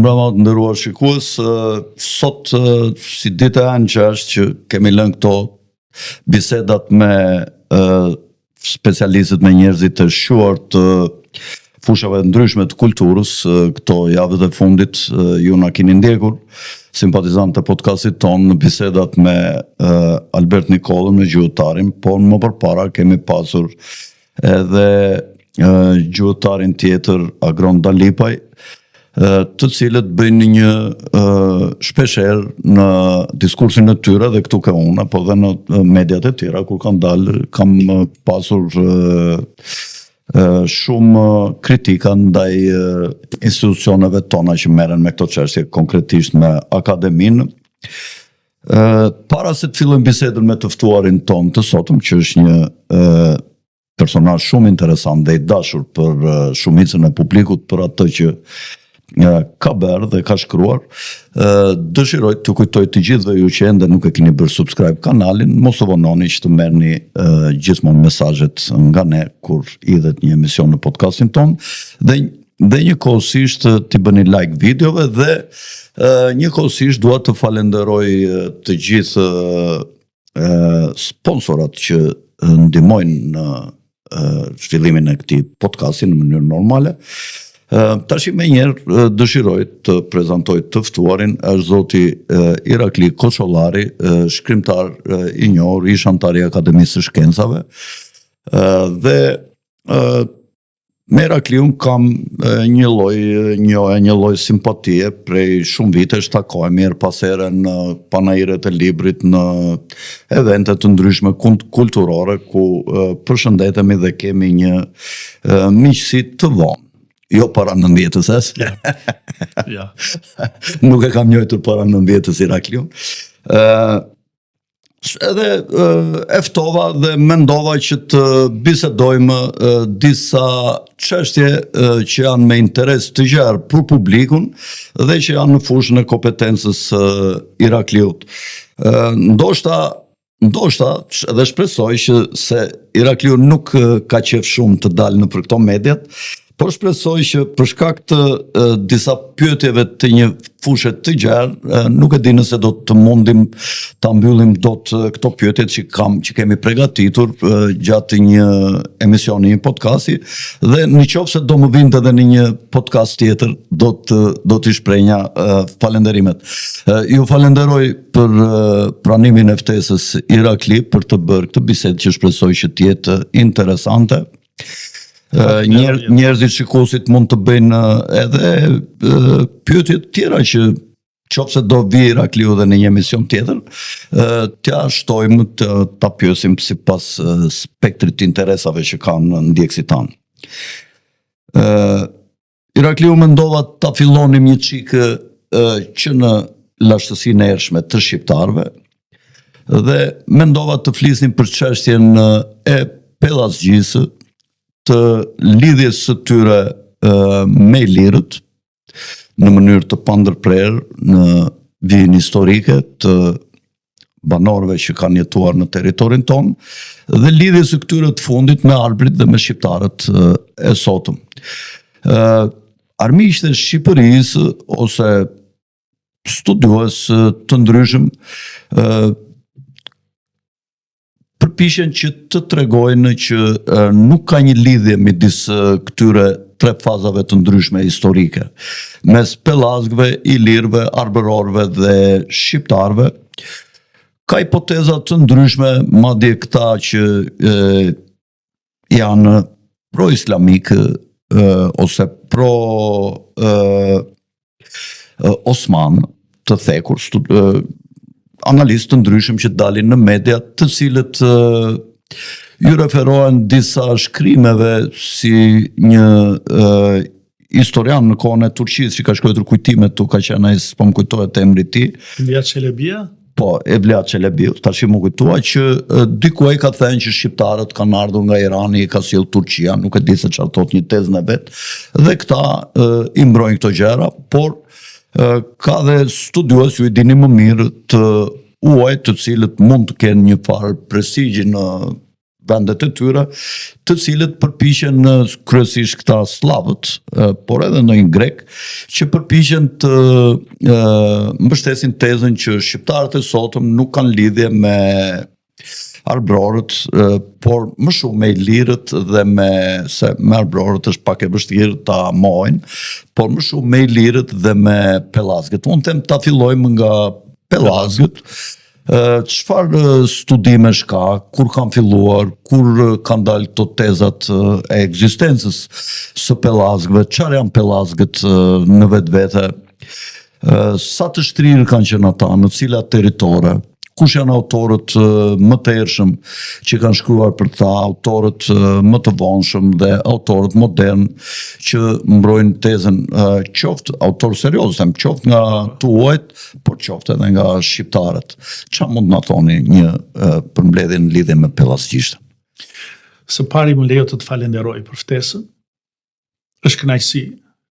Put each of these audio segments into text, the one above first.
Mirëmbrëma të nderuar shikues, sot si ditë e enjte që është që kemi lënë këto bisedat me specialistët me njerëzit e shquar të fushave të ndryshme të kulturës, këto javët e fundit ju na keni ndjekur simpatizantë të podcastit tonë në bisedat me Albert Nikollën, me gjuhëtarin, por më përpara kemi pasur edhe gjuhëtarin tjetër Agron Dalipaj, të cilët bëjnë një shpeshherë në diskursin e tyre dhe këtu ke unë, apo dhe në mediat e tjera, kur kam dalë, kam pasur shumë kritika ndaj institucioneve tona që merren me këto çështje, konkretisht me akademinë. Para se të fillojmë bisedën me të ftuarin tonë të sotëm, që është një personazh shumë interesant dhe i dashur për shumicën e publikut për atë që ka bërë dhe ka shkruar. Dëshiroj të kujtoj të gjithëve ju që ende nuk e keni bërë subscribe kanalin, mos u vononi që të merrni gjithmonë mesazhet nga ne kur hidhet një emision në podcastin tonë dhe dhe njëkohësisht t'i bëni like videove dhe njëkohësisht dua të falenderoj të gjithë sponsorat që ndihmojnë në zhvillimin e këtij podcasti në mënyrë normale. Tashi menjëherë dëshiroj të prezantoj të ftuarin, është zoti Irakli Koçollari, shkrimtar i njohur, ish anëtar i Akademisë së Shkencave, dhe Me Irakliun kam një lloj njohje, një lloj simpatie prej shumë vitesh takohemi herë pas here në panairet e librit, në evente të ndryshme kulturore ku përshëndetemi dhe kemi një miqësi të vonë. Jo para 90-ës, as? Ja. ja. Nuk e kam njohur para 90-ës Irakliun. Ë edhe e ftova dhe mendova që të bisedojmë disa çështje që janë me interes të gjerë për publikun dhe që janë në fushën e kompetencës së Irakliut. Ndoshta ndoshta edhe shpresoj që se Irakliu nuk ka qejf shumë të dalë nëpër këto mediat, por shpresoj që për shkak të e, disa pyetjeve të një fushe të gjerë, nuk e di nëse do të mundim ta mbyllim dot këto pyetje që kam që kemi përgatitur gjatë një emisioni, një podcasti dhe në qoftë se do më vinte edhe në një podcast tjetër, do të do t'i shprehnja falenderimet. Ju falenderoj për pranimin e ftesës Irakli për të bërë këtë bisedë që shpresoj që të jetë interesante. Njer, njerëzit shikuesit mund të bëjnë edhe pyetje të tjera që qoftë se do vi Irakliu dhe në një emision tjetër, t'ia shtojmë të ta pyesim sipas spektrit të interesave që kanë ndjekësit tanë. Irakliu mendova ta fillonim një çikë që në lashtësinë e hershme të shqiptarëve dhe mendova të flisnim për çështjen e pellazgjisë të lidhjes së tyre me ilirët në mënyrë të pandërprerë në vijën historike të banorëve që kanë jetuar në territorin tonë dhe lidhjes së këtyre të fundit me arbrit dhe me shqiptarët e sotëm. Ë armiqtë e Shqipërisë ose studiues të ndryshëm ë përpiqen që të tregojnë që nuk ka një lidhje midis këtyre tre fazave të ndryshme historike, mes pellazgëve, ilirëve, arbërorëve dhe shqiptarëve. Ka hipoteza të ndryshme, madje këta që e, janë pro-islamikë ose pro e, osman të thekur, analistë të ndryshëm që dalin në media, të cilët ju referohen disa shkrimeve si një historian në kohën e Turqisë që ka shkruar kujtimet tu ka qenë ai s'po më kujtohet emri i tij. Evliya Çelebia? Po, Evliya Çelebi, tash m'u kujtua që diku ai ka thënë që shqiptarët kanë ardhur nga Irani, i ka sjellë Turqia, nuk e di se çfarë thotë një tezën e vet, dhe këta e, i mbrojnë këto gjëra, por e, ka dhe studiues ju i dini më mirë të huaj të cilët mund të kenë një farë prestigji në. vendet e tyre, të cilët përpiqen në kryesisht këta sllavët, por edhe ndonjë grek, që përpiqen të e, mbështesin tezën që shqiptarët e sotëm nuk kanë lidhje me arbërorët, por më shumë me ilirët dhe me se me arbërorët është pak e vështirë ta mohojnë, por më shumë me ilirët dhe me pellazgët. Unë them ta fillojmë nga pellazgët. Çfarë studimesh ka, kur kanë filluar, kur kanë dalë këto tezat e ekzistencës së pellazgëve, çfarë janë pellazgët në vetvete, sa të shtrirë kanë qenë ata, në cilat territore, kush janë autorët më të hershëm që kanë shkruar për ta, autorët më të vonshëm dhe autorët modern që mbrojnë tezën, qoftë autorë seriozë, them, qoftë nga të huajt, por qoftë edhe nga shqiptarët. Ça mund të na thoni një përmbledhje në lidhje me pellazgjishten? Së pari më lejo të të falenderoj për ftesën. Është kënaqësi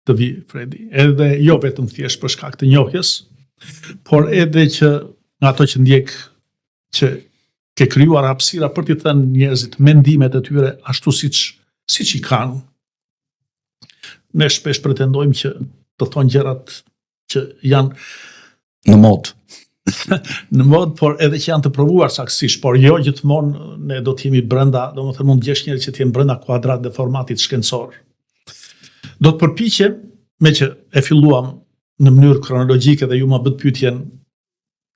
të vi Fredi, edhe jo vetëm thjesht për shkak të njohjes, por edhe që nga ato që ndjek që ke krijuar hapësira për t'i thënë njerëzit mendimet e tyre ashtu siç siç i kanë. Ne shpesh pretendojmë që të thonë gjërat që janë në modë. në modë, por edhe që janë të provuar saktësisht, por jo gjithmonë ne do të jemi brenda, domethënë mund të gjesh njerëz që të jenë brenda kuadrat dhe formatit shkencor. Do të përpiqem, meqë e filluam në mënyrë kronologjike dhe ju ma bëtë pyetjen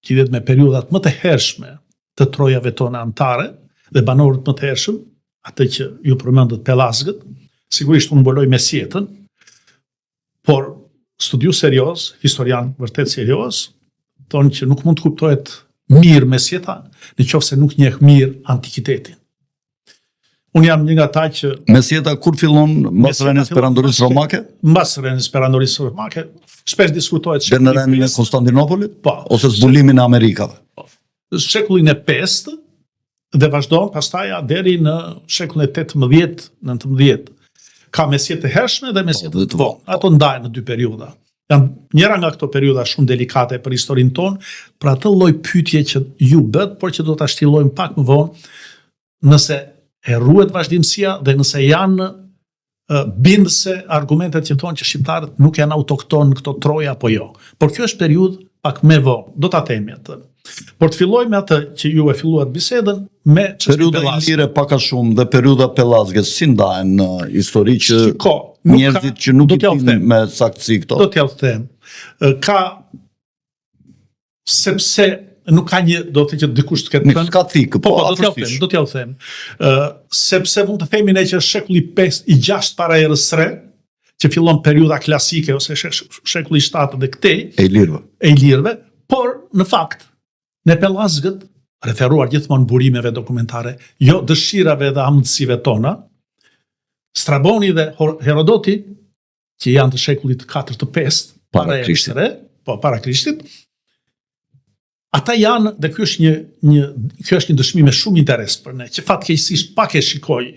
që lidhet me periudhat më të hershme të trojave tona amtare dhe banorët më të hershëm, atë që ju përmendët pellazgët, sigurisht unë mbuloj mesjetën, Por studiues serioz, historian vërtet serioz, thonë që nuk mund të kuptohet mirë mesjeta në qoftë se nuk njeh mirë antikitetin. Unë jam një nga ata që Mesjeta kur fillon mbas rënies perandorisë romake? Mbas rënies perandorisë romake, shpesh diskutohet se në rënien e Konstantinopolit, po, ose zbulimin e Amerikave. Po. Shekullin e 5 dhe vazhdon pastaj deri në shekullin e 18, 19. Ka mesjetë të hershme dhe mesjetë po, të vonë. Ato ndahen në dy periudha. Janë njëra nga këto periudha shumë delikate për historinë tonë, për atë lloj pyetje që ju bëtë, por që do ta shtjellojmë pak më vonë, nëse e ruhet vazhdimësia dhe nëse janë bindëse argumentet që thonë që shqiptarët nuk janë autoktonë në këto troje apo jo. Por kjo është periudhë pak më vonë, do ta themi atë. Por të filloj me atë që ju e filluat bisedën me periudha ilire pak a shumë dhe periudha pellazge si ndahen në histori që Shiko, njerëzit që nuk i dinë me saktësi këto. Do t'jua them. Ka sepse nuk ka një, do të thotë që dikush të ketë thënë. Nuk ka thikë, po, po, do t'jua them, do t'jua them. Ë, sepse mund të themi ne që është shekulli 5 i 6 para erës së re, që fillon periudha klasike ose shekulli 7 dhe këtej. E ilirëve. E ilirëve, por në fakt ne pellazgët referuar gjithmonë burimeve dokumentare, jo dëshirave dhe amësive tona, Straboni dhe Herodoti që janë të shekullit 4 të 5 para Krishtit, po para Krishtit. Ata janë dhe ky është një një kjo është një dëshmi me shumë interes për ne, që fatkeqësisht pak e shikoj.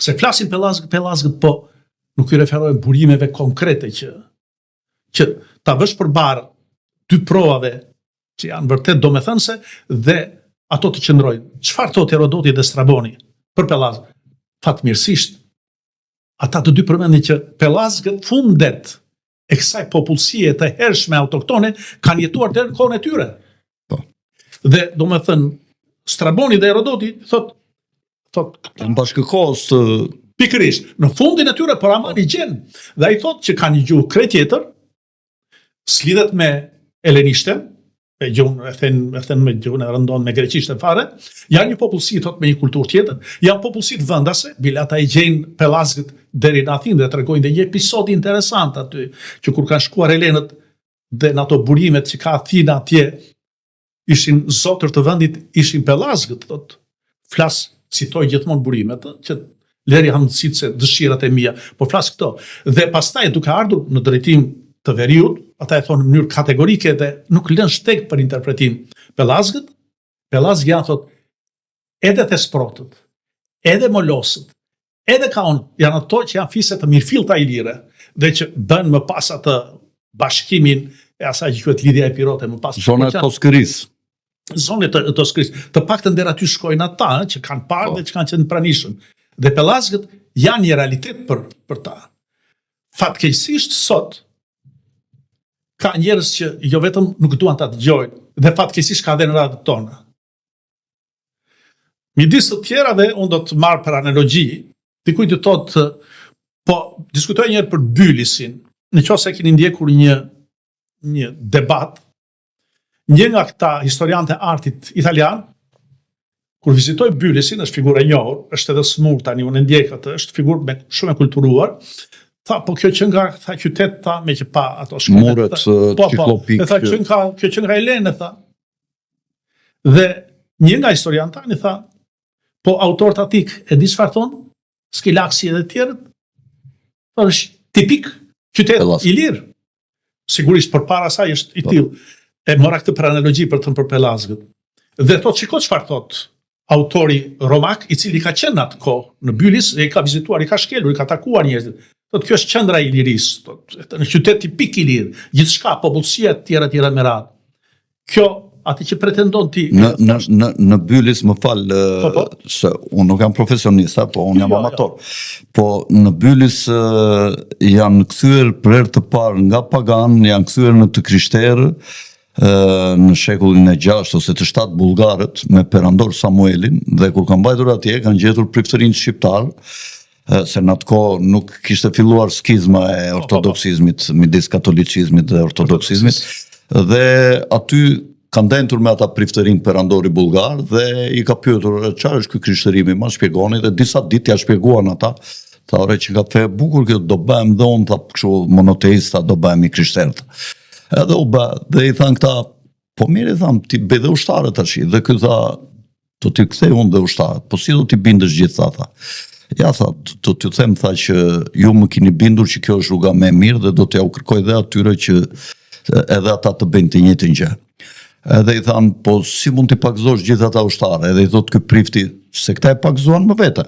Se flasim pellazgët, pellazgët po nuk i referohen burimeve konkrete që që ta vësh përballë dy provave që janë vërtet domethënëse dhe ato të qëndrojnë. Çfarë thotë Herodoti dhe Straboni për pellazgët? Fatmirësisht Ata të dy përmendin që pellazgët fundet e kësaj popullsie të hershme autoktone kanë jetuar deri në kohën e tyre. Po. Dhe domethënë Straboni dhe Herodoti thot thot janë bashkëkohës të pikërisht në fundin e tyre por aman i gjen dhe ai thot që kanë një gjuhë krejt tjetër s'lidhet me helenishten, me gjuhën, e thënë, e thënë me gjuhën e rëndomtë me greqishten fare, janë një popullsi, thot, me një kulturë tjetër, janë popullsitë vendase, bile ata i gjejnë pellazgët deri në Athinë dhe tregojnë dhe një episod interesant aty, që kur kanë shkuar helenët dhe në ato burimet që ka Athina atje, ishin zotër të vendit, ishin pellazgët, thot. Flas, citoj gjithmonë burimet, që leri hamendësitë se dëshirat e mia, po flas këto. Dhe pastaj duke ardhur në drejtim të veriut, ata e thonë në mënyrë kategorike dhe nuk lënë shteg për interpretim. Pellazgët, pellazgë janë thot edhe thesprotët, edhe molosët, Edhe kaonët janë ato që janë fise të mirëfillta ilire dhe që bën më pas atë bashkimin e asaj që quhet lidhja epirote më pas. Zona e Toskërisë. Zonë të Toskërisë. Të paktën deri aty shkojnë ata që kanë parë po. dhe që kanë qenë të pranishëm. Dhe pellazgët janë një realitet për për ta. Fatkeqësisht sot ka njerëz që jo vetëm nuk duan ta dëgjojnë, dhe fatkeqësisht ka dhe në radhët tona. Midis të tjerave, unë do të marr për analogji, dikujt të thotë, po diskutoj një herë për Bylisin, në qoftë se keni ndjekur një një debat, një nga këta historianët e artit italian, kur vizitoi Bylisin, është figurë e njohur, është edhe sëmurë tani, unë e ndjek atë, është figurë me shumë e kulturuar, tha, po kjo që nga, tha qytet, tha, me që pa ato shkrimet. Muret, po, po, ciklopik. E tha, që nga, kjo që nga helenë, tha. Dhe një nga historianët tanë i tha, po autorët antikë, e di çfarë thonë? Skilaksi edhe të tjerët? Tha, është tipik qytet ilir. Sigurisht përpara saj është i po. tillë. E mora këtë për analogji për të thënë për pellazgët. Dhe thotë shiko çfarë thotë autori romak, i cili ka qenë në atë kohë në Bylis dhe i ka vizituar, i ka shkelur, i ka takuar njerëzit. Thotë kjo është qendra e Ilirisë, thotë në qytet tipik ilir, gjithçka, popullsia e tjera tjera me radhë. Kjo atë që pretendon ti në në në në Bylis më fal po, po. se unë nuk jam profesionist, po unë jam jo, jo. amator. Jo. Po në Bylis janë kthyer për herë të parë nga pagan, janë kthyer në të krishterë në shekullin e 6 ose të 7 bullgarët me perandor Samuelin dhe kur kanë vajtur atje kanë gjetur priftërinj shqiptarë se në atë kohë nuk kishte filluar skizma e po, po, po. ortodoksizmit midis katolicizmit dhe ortodoksizmit dhe aty ka ndenjtur me ata priftërinj perandori bullgar dhe i ka pyetur çfarë është ky krishtërimi, ma shpjegoni dhe disa ditë ja shpjeguan ata. Tha ore qenka fe e bukur kjo do bëhem dhe unë tha kështu monoteist tha do bëhem i krishterë. Edhe u bë dhe i thanë këta po mirë i thanë ti bëj dhe ushtarët tash dhe ky tha Do t'i kthej unë dhe ushtarët, po si do t'i bindësh gjithë tha, tha. Ja, tha, do t'ju them, tha, që ju më kini bindur që kjo është rruga më e mirë dhe do t'jua kërkoj dhe atyre që edhe ata të bëjnë të njëjtën gjë. Edhe i thanë, po si mund t'i pagëzosh gjithë ata ushtarë? Edhe i thotë ky prifti, se këta e pagëzuan më vete.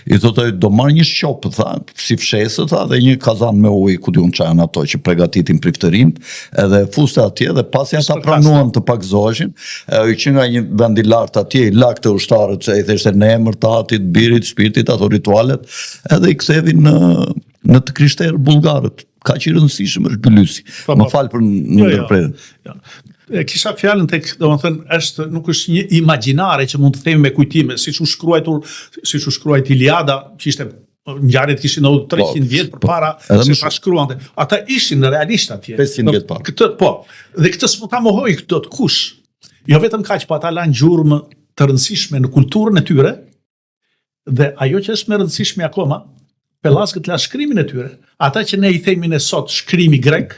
I thotë ai, do marr një shqopë, tha, si fshesë, tha, dhe një kazan me ujë, ku di unë ça janë ato që pregatitin priftërinjtë, edhe e fuste atje dhe pasi ata pranuan të pagëzoheshin, ai që nga një vend i lartë atje, i lagte ushtarët, se i theshte në emër të atit, birit, shpirtit, ato ritualet, edhe i ktheu në në të krishterë bullgarët. Kaq i rëndësishëm është Bylysi. Po, Më po. fal për jo, jo. ndërprerjen. Jo. E kisha fjalën tek, domethënë, është nuk është një imagjinare që mund të themi me kujtime, siç u shkruajtur, siç u shkruajt Iliada, që ishte ngjarjet kishin ndodhur 300 po, vjet po, përpara po, se ta shkruante. Ata ishin realisht atje. 500 vjet para. Këtë po. Dhe këtë s'mund ta mohojë dot kush. Jo vetëm kaq, po ata lanë gjurmë të rëndësishme në kulturën e tyre. Dhe ajo që është më e rëndësishme akoma, pellazgët lanë shkrimin e tyre. Ata që ne i themi ne sot shkrimi grek,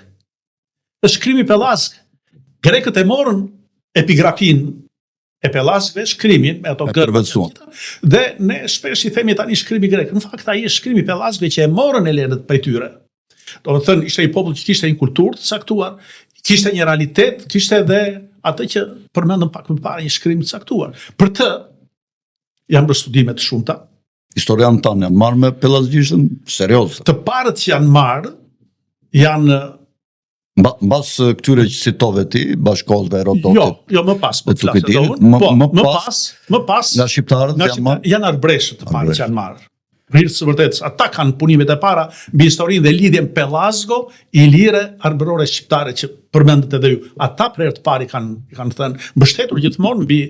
është shkrimi pellazg. Grekët e morën epigrafinë e pellazgëve shkrimin me ato gërma. Dhe ne shpesh i themi tani shkrimi grek. Në fakt ai është shkrimi i pellazgëve që e morën helenët prej tyre. Domethënë ishte një popull që kishte një kulturë të caktuar, kishte një realitet, kishte edhe atë që përmendëm pak më parë, një shkrim të caktuar. Për të janë bërë studime të shumta. Historianët tanë janë marrë me pellazgjishtën serioz. Të parët që janë marrë janë Mba, mbas këtyre që citove ti, bashkëkohësve Herodotit. Jo, jo, më pas, po flas edhe unë. Më, po, më, më pas, më pas, nga shqiptarët nga janë marrë. Janë arbëreshët të parë që janë marrë. Për hir të së vërtetës, ata kanë punimet e para mbi historinë dhe lidhjen pellazgo, ilire, arbërore shqiptare që përmendët edhe ju. Ata për herë të parë i kanë i kanë thënë, mbështetur gjithmonë mbi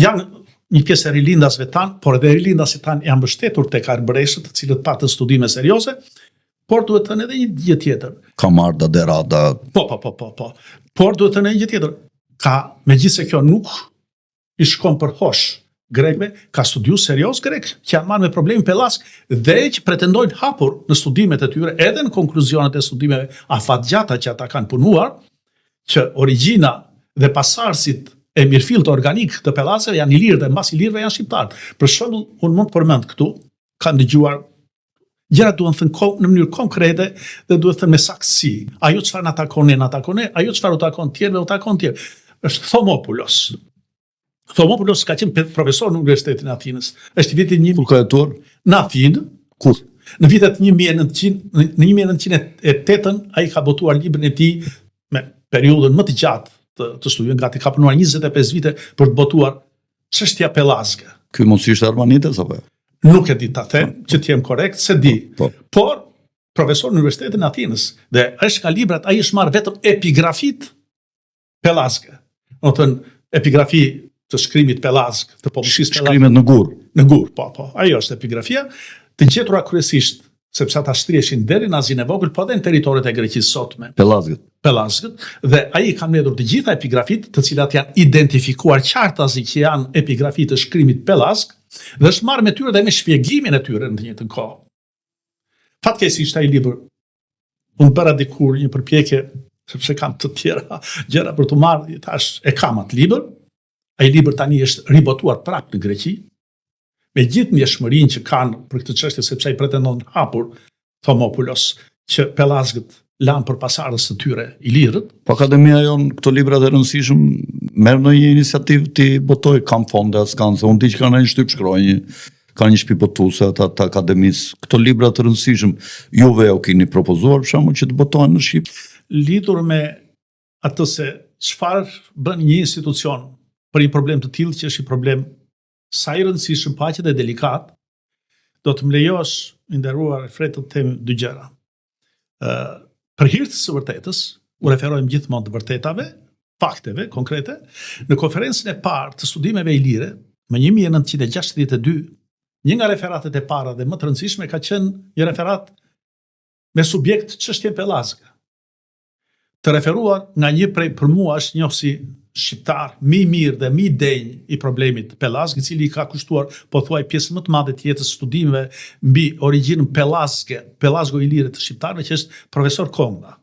janë një pjesë e rilindasve tanë, por edhe rilindasit tanë janë mbështetur tek arbëreshët, të cilët patën studime serioze, Por duhet thënë edhe një gjë tjetër. Kamarda, De Rada. Po, po, po, po, po. Por duhet thënë edhe një gjë tjetër. Ka, megjithëse kjo nuk i shkon për hosh grekëve, ka studiues seriozë grekë që janë marrë me problemin pellazg dhe që pretendojnë hapur në studimet e tyre, edhe në konkluzionet e studimeve afatgjata që ata kanë punuar, që origjina dhe pasardhësit e mirëfilltë organikë të pellazgëve janë ilirë dhe mbas ilirëve janë shqiptarët. Për shembull, unë mund të përmend këtu, kam dëgjuar Gjërat duhen thënë në mënyrë konkrete dhe duhet thënë me saktësi. Ajo çfarë na takon ne, na takon ne, ajo çfarë u takon tjerëve, u takon tjerëve. Është Thomopoulos. Thomopoulos ka qenë profesor në Universitetin e Athinës. Është i vitit një Kur ka jetuar? Në Athinë. Kur? Në vitet 1900, në 1908-ën ai ka botuar librin e tij me periudhën më të gjatë. Të, të studiuar, gati ka punuar 25 vite për të botuar çështja pellazge. Ky mos ishte arvanitas apo jo? Nuk e di ta them, po. që të jem korrekt, s'e di. Po. Por profesor në Universitetin e Athinës dhe është nga librat, ai është marrë vetëm epigrafit pellazge. Domethënë epigrafi të shkrimit pellazg, të popullsisë pellazge. Shkrimet në gur. Në gur, po, po. Ajo është epigrafia, të gjetura kryesisht sepse ata shtriheshin deri në Azinë e Vogël, po edhe në territoret e Greqisë sotme. Pellazgët. Pellazgët dhe ai i ka mbledhur të gjitha epigrafitë, të cilat janë identifikuar qartazi që janë epigrafi të shkrimit pellazg dhe është marrë me tyre dhe me shpjegimin e tyre në të njëjtën kohë. Fatkeqësisht ai libër unë bëra dikur një përpjekje sepse kam të tjera gjëra për të marrë, tash e kam atë libër. Ai libër tani është ribotuar prapë në Greqi, me gjithë ndjeshmërinë që kanë për këtë çështje sepse ai pretendon hapur Thomopulos që pellazgët lanë për pasardhës të tyre ilirët. Po akademia jonë këto libra të rëndësishëm merr ndonjë iniciativë t'i botojë, kanë fonde a s'kanë, se unë di që kanë një shtypshkronjë, kanë një shtëpi botuese ata të akademisë. Këto libra të rëndësishëm juve u keni propozuar për shembull që të botohen në shqip? Lidhur me atë se çfarë bën një institucion për një problem të tillë që është një problem sa i rëndësishëm po aq edhe delikat, do të më lejosh, i nderuar Alfred, të them dy gjëra. Ë për hir të së vërtetës, u referojmë gjithmonë të vërtetave, fakteve konkrete, në konferencën e parë të studimeve ilire, më 1962, një nga referatet e para dhe më të rëndësishme ka qenë një referat me subjekt çështjen pellazge. Të referuar nga një prej për mua është njohësi shqiptar më i mirë dhe më i denjë i problemit pellazg, i cili i ka kushtuar pothuaj pjesën më të madhe të jetës studimeve mbi origjinën pellazge, pellazgo-ilire të shqiptarëve, që është profesor Konda,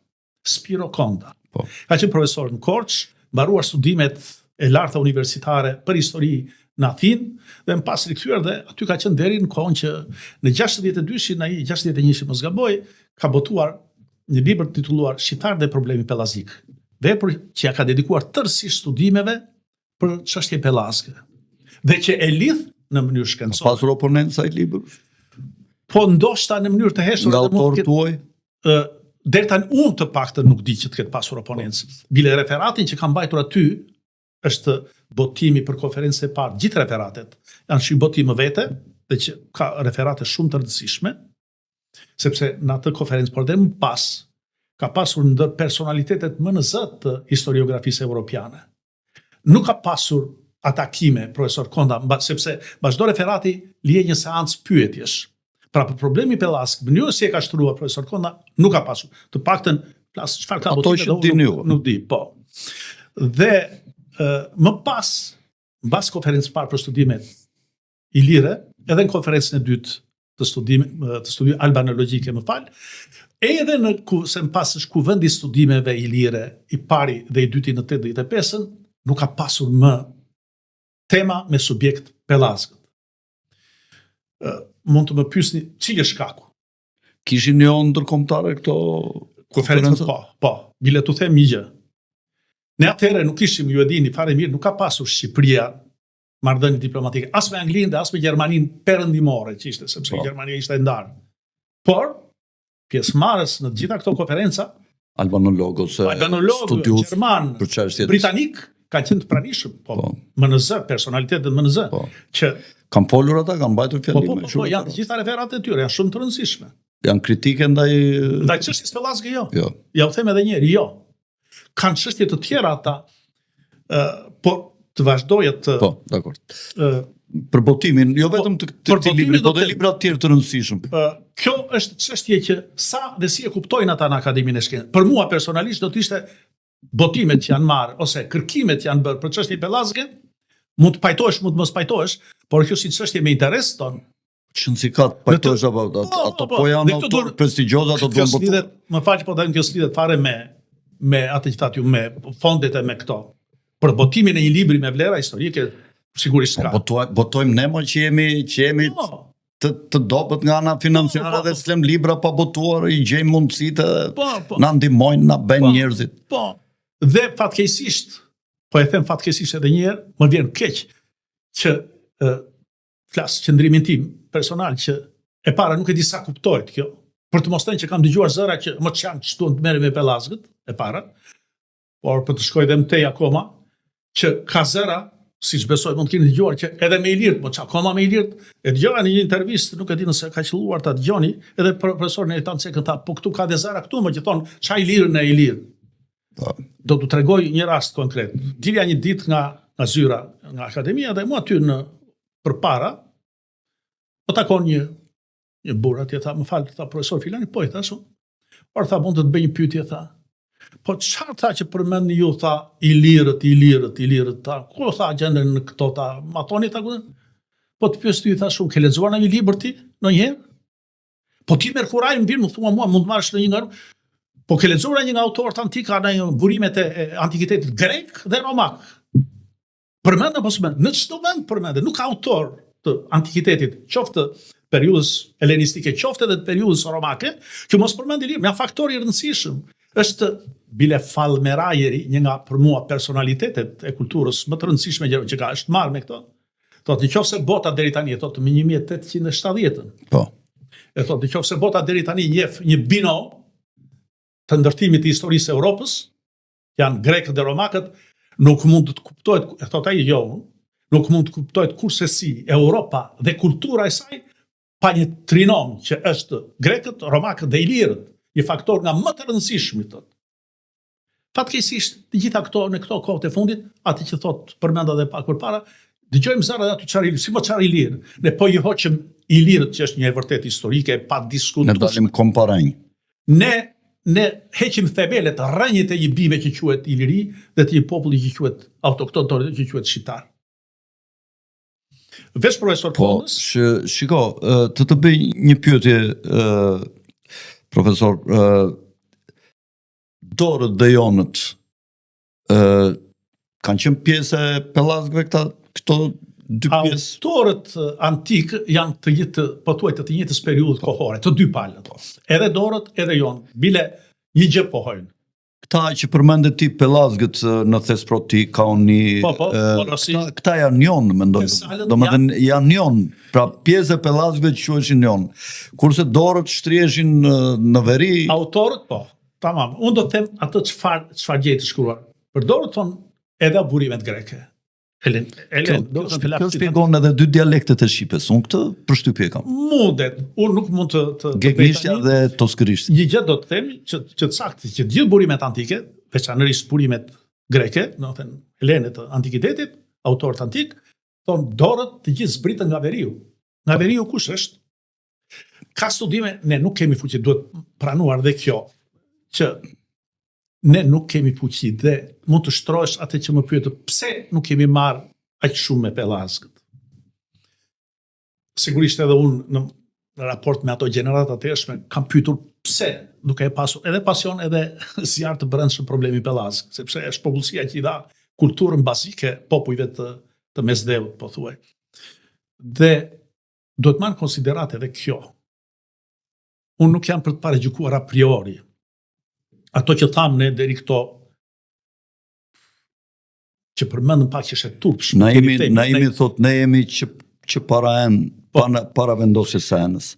Spiro Konda. Po. Ka qenë profesor në Korçë, mbaruar studimet e larta universitare për histori në Athinë dhe më pas rikthyer dhe aty ka qenë deri në kohën që në 62-shin ai 61-shin mos gaboj, ka botuar një libër të titulluar Shqiptarët dhe problemi pellazik, vepër që ja ka dedikuar tërësisht studimeve për çështje pellazge dhe që e lidh në mënyrë shkencore. Ka pasur oponencë ai libër? Po ndoshta në mënyrë të heshtur nga autorë tuaj? Ë deri tani unë të paktën nuk di që të ketë pasur oponencë. Bile referatin që kam mbajtur aty është botimi për konferencën e parë, gjithë referatet janë shi botim më vete dhe që ka referate shumë të rëndësishme, sepse në atë konferencë, por dhe më pas, ka pasur ndër personalitetet më në zë të historiografisë europiane. Nuk ka pasur atakime, profesor Konda, mba, sepse mbas çdo referati lije një seancë pyetjesh. Pra për problemin pellazg, mënyrën si e ka shtruar profesor Konda, nuk ka pasur. Të paktën, flas çfarë ka Ato që dini ju. Nuk di, po. Dhe ë, më pas, mbas konferencës parë për studimet ilire, edhe në konferencën e dytë të studimit të studimeve albanologjike, më fal, edhe në ku, se më pas është kuvendi i studimeve ilire, i pari dhe i dyti në 85-ën, nuk ka pasur më tema me subjekt pellazgët. Mund të më pyesni cili është shkaku? Kishin njohje ndërkombëtare këto konferenca? Po, po. Bile t'u them një gjë. Ne atëherë nuk ishim, ju e dini fare mirë, nuk ka pasur Shqipëria marrëdhënie diplomatike as me Anglinë dhe as me Gjermaninë perëndimore që ishte, sepse po. Gjermania ishte e ndarë. Por pjesëmarrës në të gjitha këto konferenca, albanologë ose albanologë, studiues gjerman, për çështjet britanik kanë qenë të pranishëm, po, po. më në zë, personalitetet më në zë, po. që kanë folur ata, kanë mbajtur fjalime. Po, po, po, po, janë të gjitha referatet e tyre, janë shumë të rëndësishme. Janë kritike ndaj ndaj çështjes pellazge jo. Jo. Ja u them edhe një herë, jo. Kanë çështje të tjera ata, ë por të vazhdojë të Po, dakord. Ë për botimin, jo po, vetëm të këtij libri, po dhe libra të tjerë të rëndësishëm. Ë kjo është çështje që sa dhe si e kuptojnë ata në Akademinë e Shkencave. Për mua personalisht do të ishte botimet që janë marrë ose kërkimet që janë bërë për çështje pellazge, mund të pajtohesh, mund të mos pajtohesh, por kjo si çështje me interes ton, Ç'rëndësi ka të pajtohesh apo ato, po, ato po, po janë autorë prestigjioz ato duhen botuar. Më fal po them kjo s'lidhet fare me me atë që thatë ju me fondet e me këto. Për botimin e një libri me vlera historike sigurisht po, ka. Po botojmë ne mo që jemi që jemi po. të të dobët nga ana financiare po, po, dhe s'lem libra pa botuar, i gjejmë mundësitë po, po. na ndihmojnë, na bëjnë po, njerëzit. Po. Dhe fatkeqësisht, po e them fatkeqësisht edhe një herë, më vjen keq që e, flas qëndrimin tim personal që e para nuk e di sa kuptohet kjo, për të mos thënë që kam dëgjuar zëra që mo ç'janë ç'duan të merren me pellazgët, e para. Por për të shkoj dhe më tej akoma, që ka zëra, siç besoj mund të keni dëgjuar që edhe me ilirët, po akoma me ilirët, e dëgjova në një intervistë, nuk e di nëse ka qëlluar ta dëgjoni, edhe profesor Neritan Ceka tha, po këtu ka dhe zëra këtu, më që thonë, ça ilirë ne ilirë. Po. Do t'u tregoj një rast konkret. Dilja një ditë nga nga zyra, nga akademia dhe mua aty në përpara, po takon një një burrë atje tha, më fal, tha profesor filani, po i thashë. Por tha, mund të të bëj një pyetje, tha. Po çfarë tha që përmendni ju, tha, ilirët, ilirët, ilirët, tha. Ku tha gjenden në këto, tha, ma thoni, tha, ku? Po të pyes ty, tha shumë, ke lexuar ndonjë libër ti, ndonjëherë? Po ti merr kurajën, vjen, më thua mua, mund të marrësh ndonjë nga Po ke lexuar një nga autorët antikë në burimet e antikitetit grek dhe romak. Përmenden apo s'përmenden? Në çdo vend përmenden, nuk ka autor të antikitetit, qoftë të periudhës helenistike, qoftë edhe të periudhës romake, që mos përmend ilirët, janë faktor i rëndësishëm. Është bile Fallmerajeri, një nga për mua personalitetet e kulturës më të rëndësishme që, që ka është marrë me këto. Thotë, në qoftë se bota deri tani, thotë më 1870-ën. Po. E thotë, në qoftë se bota deri tani njeh një binom të ndërtimit të historisë së Europës, janë grekët dhe romakët, nuk mund të kuptohet, e thotë ai jo, nuk mund të kuptohet kurrsesi Europa dhe kultura e saj pa një trinom që është grekët, romakët dhe ilirët, një faktor nga më të rëndësishmit thotë. Fatkeqësisht, të gjitha këto në këto kohët e fundit, atë që thotë përmenda edhe pak përpara, dëgjojmë zëra dhe aty çfarë ilir, si mo çfarë ilir. Ne po i hoqëm ilirët që është një e vërtetë historike e padiskutueshme. Ne dalim komparanj. Ne ne heqim themelet, rrënjët e një bime që quhet Iliri dhe të një populli që quhet autokton që quhet shqiptar. Veç profesor po, Kondës? Po, shiko, të të bëj një pyetje, profesor, dorët dhe jonët, kanë qenë pjesë e pellazgëve këta këto dy pjesë. Autorët antikë janë të gjithë pothuaj të të njëjtës periudhë po. kohore, të dy palët. Po. Edhe dorët, edhe jonët. Bile një gjë pohojnë. Këta që përmende ti pellazgët në Thesproti, Kaoni, po, po, po, këta, këta janë jonë, mendoj. Domethënë janë jonë, pra pjesë e pellazgëve që quheshin jonë. Kurse dorët shtriheshin në, në veri. Autorët po. Tamam, unë do të them atë çfarë çfarë gjej të shkruar. Për dorët thonë edhe burimet greke. Elen, Elen, do të thotë kjo shpjegon edhe dy dialektet e shqipes. Unë këtë përshtypje kam. Mundet, unë nuk mund të të Gegnishtja dhe toskërisht. Një gjë do të them që që të saktë që të gjithë burimet antike, veçanërisht burimet greke, do të thënë helene të antikitetit, autorët antik, thonë dorët të gjithë zbritën nga veriu. Nga veriu kush është? Ka studime, ne nuk kemi fuqi, duhet pranuar dhe kjo, që ne nuk kemi fuqi dhe mund të shtrohesh atë që më pyetët, pse nuk kemi marrë aq shumë me pellazgët. Sigurisht edhe unë në, në raport me ato gjeneratat e hershme kam pyetur pse duke e pasur edhe pasion edhe zjarr të brendshëm problemi pellazg, sepse është popullsia që i dha kulturën bazike popujve të të mesdheut pothuaj. Dhe duhet marrë në konsideratë edhe kjo. Unë nuk jam për të paragjykuar a priori. Ato që thamë ne deri këto që përmendëm pak që është e turpshme. Na jemi, na jemi thot, ne jemi që që para en, po. para, para vendosjes së enës.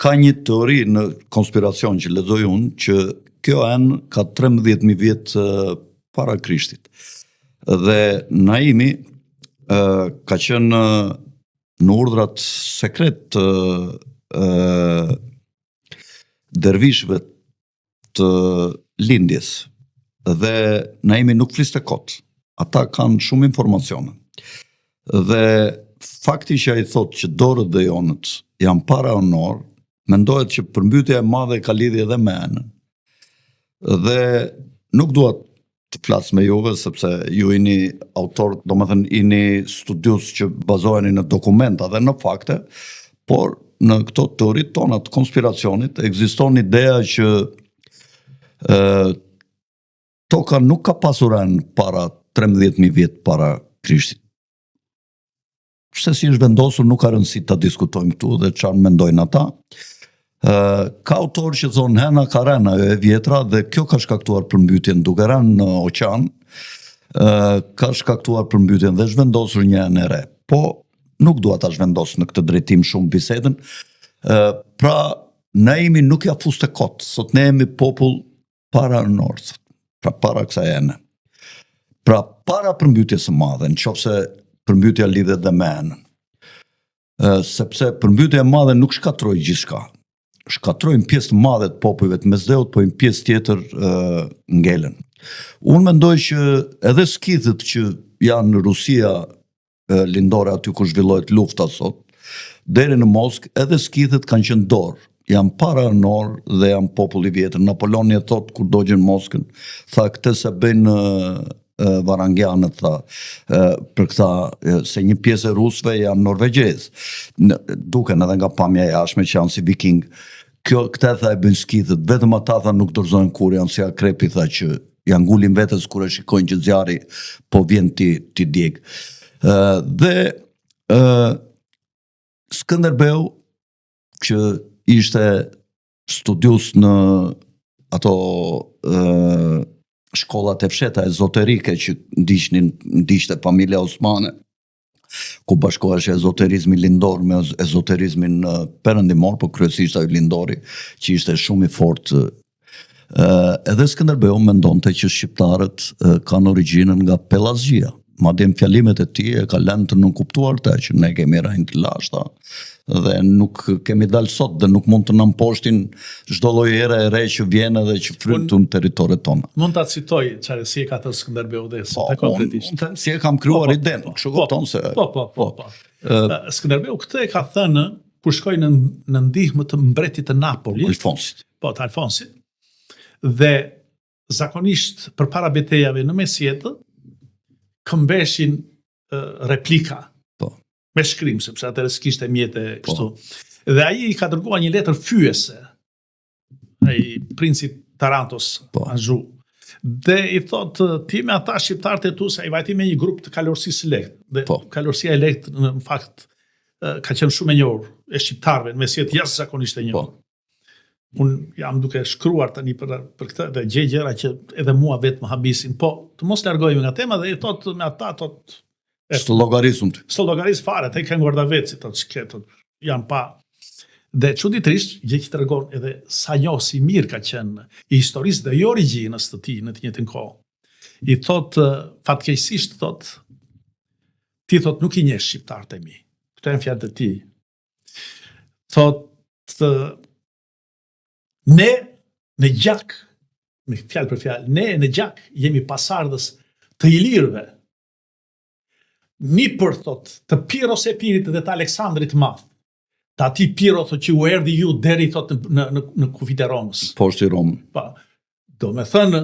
Ka një teori në konspiracion që lexoj unë që kjo enë ka 13.000 vjet para Krishtit. Dhe Naimi ka qenë në urdhrat sekret të ë dervishëve të lindjes dhe Naimi nuk fliste kot. Ata kanë shumë informacione. Dhe fakti që ai thotë që dorët dhe jonët janë paraenorë, mendohet që përmbytja e madhe ka lidhje edhe me enën. Dhe nuk dua të flas me juve, sepse ju jeni autor, domethënë jeni studiues që bazoheni në dokumenta dhe në fakte, por në këto teoritë tona të konspiracionit ekziston ideja që ë toka nuk ka pasur enë para 13.000 vjet para Krishtit. Se si është vendosur nuk ka rëndësi ta diskutojmë këtu dhe çfarë mendojnë ata. Ë ka autorë që thonë hena ka rënë ajo e vjetra dhe kjo ka shkaktuar përmbytjen duke rënë në oqean, ë ka shkaktuar përmbytjen dhe është vendosur një enë e re. Po nuk dua ta zhvendos në këtë drejtim shumë bisedën. Ë pra Naimi nuk ja fuste kot, sot ne jemi popull paraenor, pra para kësaj ene. Pra, para përmbytjes së madhe, në qoftë se përmbytja lidhet dhe me enën, sepse përmbytja e madhe nuk shkatërroi gjithçka. Shkatërroi një pjesë të madhe të popujve të Mesdheut, po një pjesë tjetër ngelën. Unë mendoj që edhe skithët që janë në Rusia lindore aty ku zhvillohet lufta sot, deri në Moskë, edhe skithët kanë qenë dorë, janë paraorë dhe janë popull i vjetër. Napoleoni e thotë kur dogjën Moskën, tha këtë s'e bëjnë varangianët, tha, për këta, se një pjesë e rusëve janë norvegjezë, duken edhe nga pamja e jashtme që janë si viking. Kjo, këtë tha e bëjnë skithët, vetëm ata tha nuk dorëzohen kurrë, janë si akrepi tha që ia ngulin vetes kur e shikojnë që zjarri po vjen t'i t'i djeg. Ë dhe ë Skënderbeu që ishte studius në ato ë shkollat e fshehta ezoterike që ndiqnin ndiqte familja osmane ku bashkohesh ezoterizmi lindor me ezoterizmin perëndimor, po kryesisht ai lindori, që ishte shumë i fortë. Edhe Skënderbeu mendonte që shqiptarët kanë origjinën nga Pellazgjia. Madje në fjalimet e tij e ka lënë të nënkuptuar këtë që ne kemi rrënjë të lashta dhe nuk kemi dalë sot dhe nuk mund të na mposhtin çdo lloj ere e re që vjen edhe që fryn këtu në territoret tona. Mund ta citoj çfarë si e ka thënë Skënderbeu dhe po, konkretisht. Unë them si e kam krijuar po, po, idenë, po, kështu kupton se. Po, po, po, po. Skënderbeu këtë e ka thënë kur shkoi në në ndihmë të mbretit të Napolit, Alfonsit. Po, të Alfonsit. Dhe zakonisht përpara betejave në mesjetë këmbeshin replika. Po. Me shkrim, sepse atëherë s'kishte mjete po. kështu. Dhe ai i ka dërguar një letër fyese ai princit Tarantos, po. Anzhu. Dhe i thot ti me ata shqiptarët e tu se ai vajti me një grup të kalorësisë së lehtë. Dhe po. kalorësia e lehtë në fakt ka qenë shumë e njohur e shqiptarëve në mesjetë jashtëzakonisht e njohur. Po. Unë jam duke shkruar tani për për këtë dhe gjej gjëra që edhe mua vetë më habisin. Po, të mos largohemi nga tema dhe i thotë me ata thotë S'të llogaris unë ty. S'të llogaris fare, te kanë guardaveci, thotë ç'ke, thotë janë pa. Dhe çuditërisht, gjë që tregon edhe sa njohës i mirë ka qenë i historisë dhe i origjinës të tij në të njëjtën kohë. I thotë fatkeqësisht thotë ti thotë nuk i njeh shqiptarët e mi. Këto janë fjalët e tij. Thotë ne në gjak, me fjalë për fjalë, ne në gjak jemi pasardhës të ilirëve. Nipër thot të Piros Epirit dhe të Aleksandrit të Madh. Të atij Piro thot që u erdhi ju deri thot në në në, në kufijtë e Romës. Poshtë i Romën. Po. Domethënë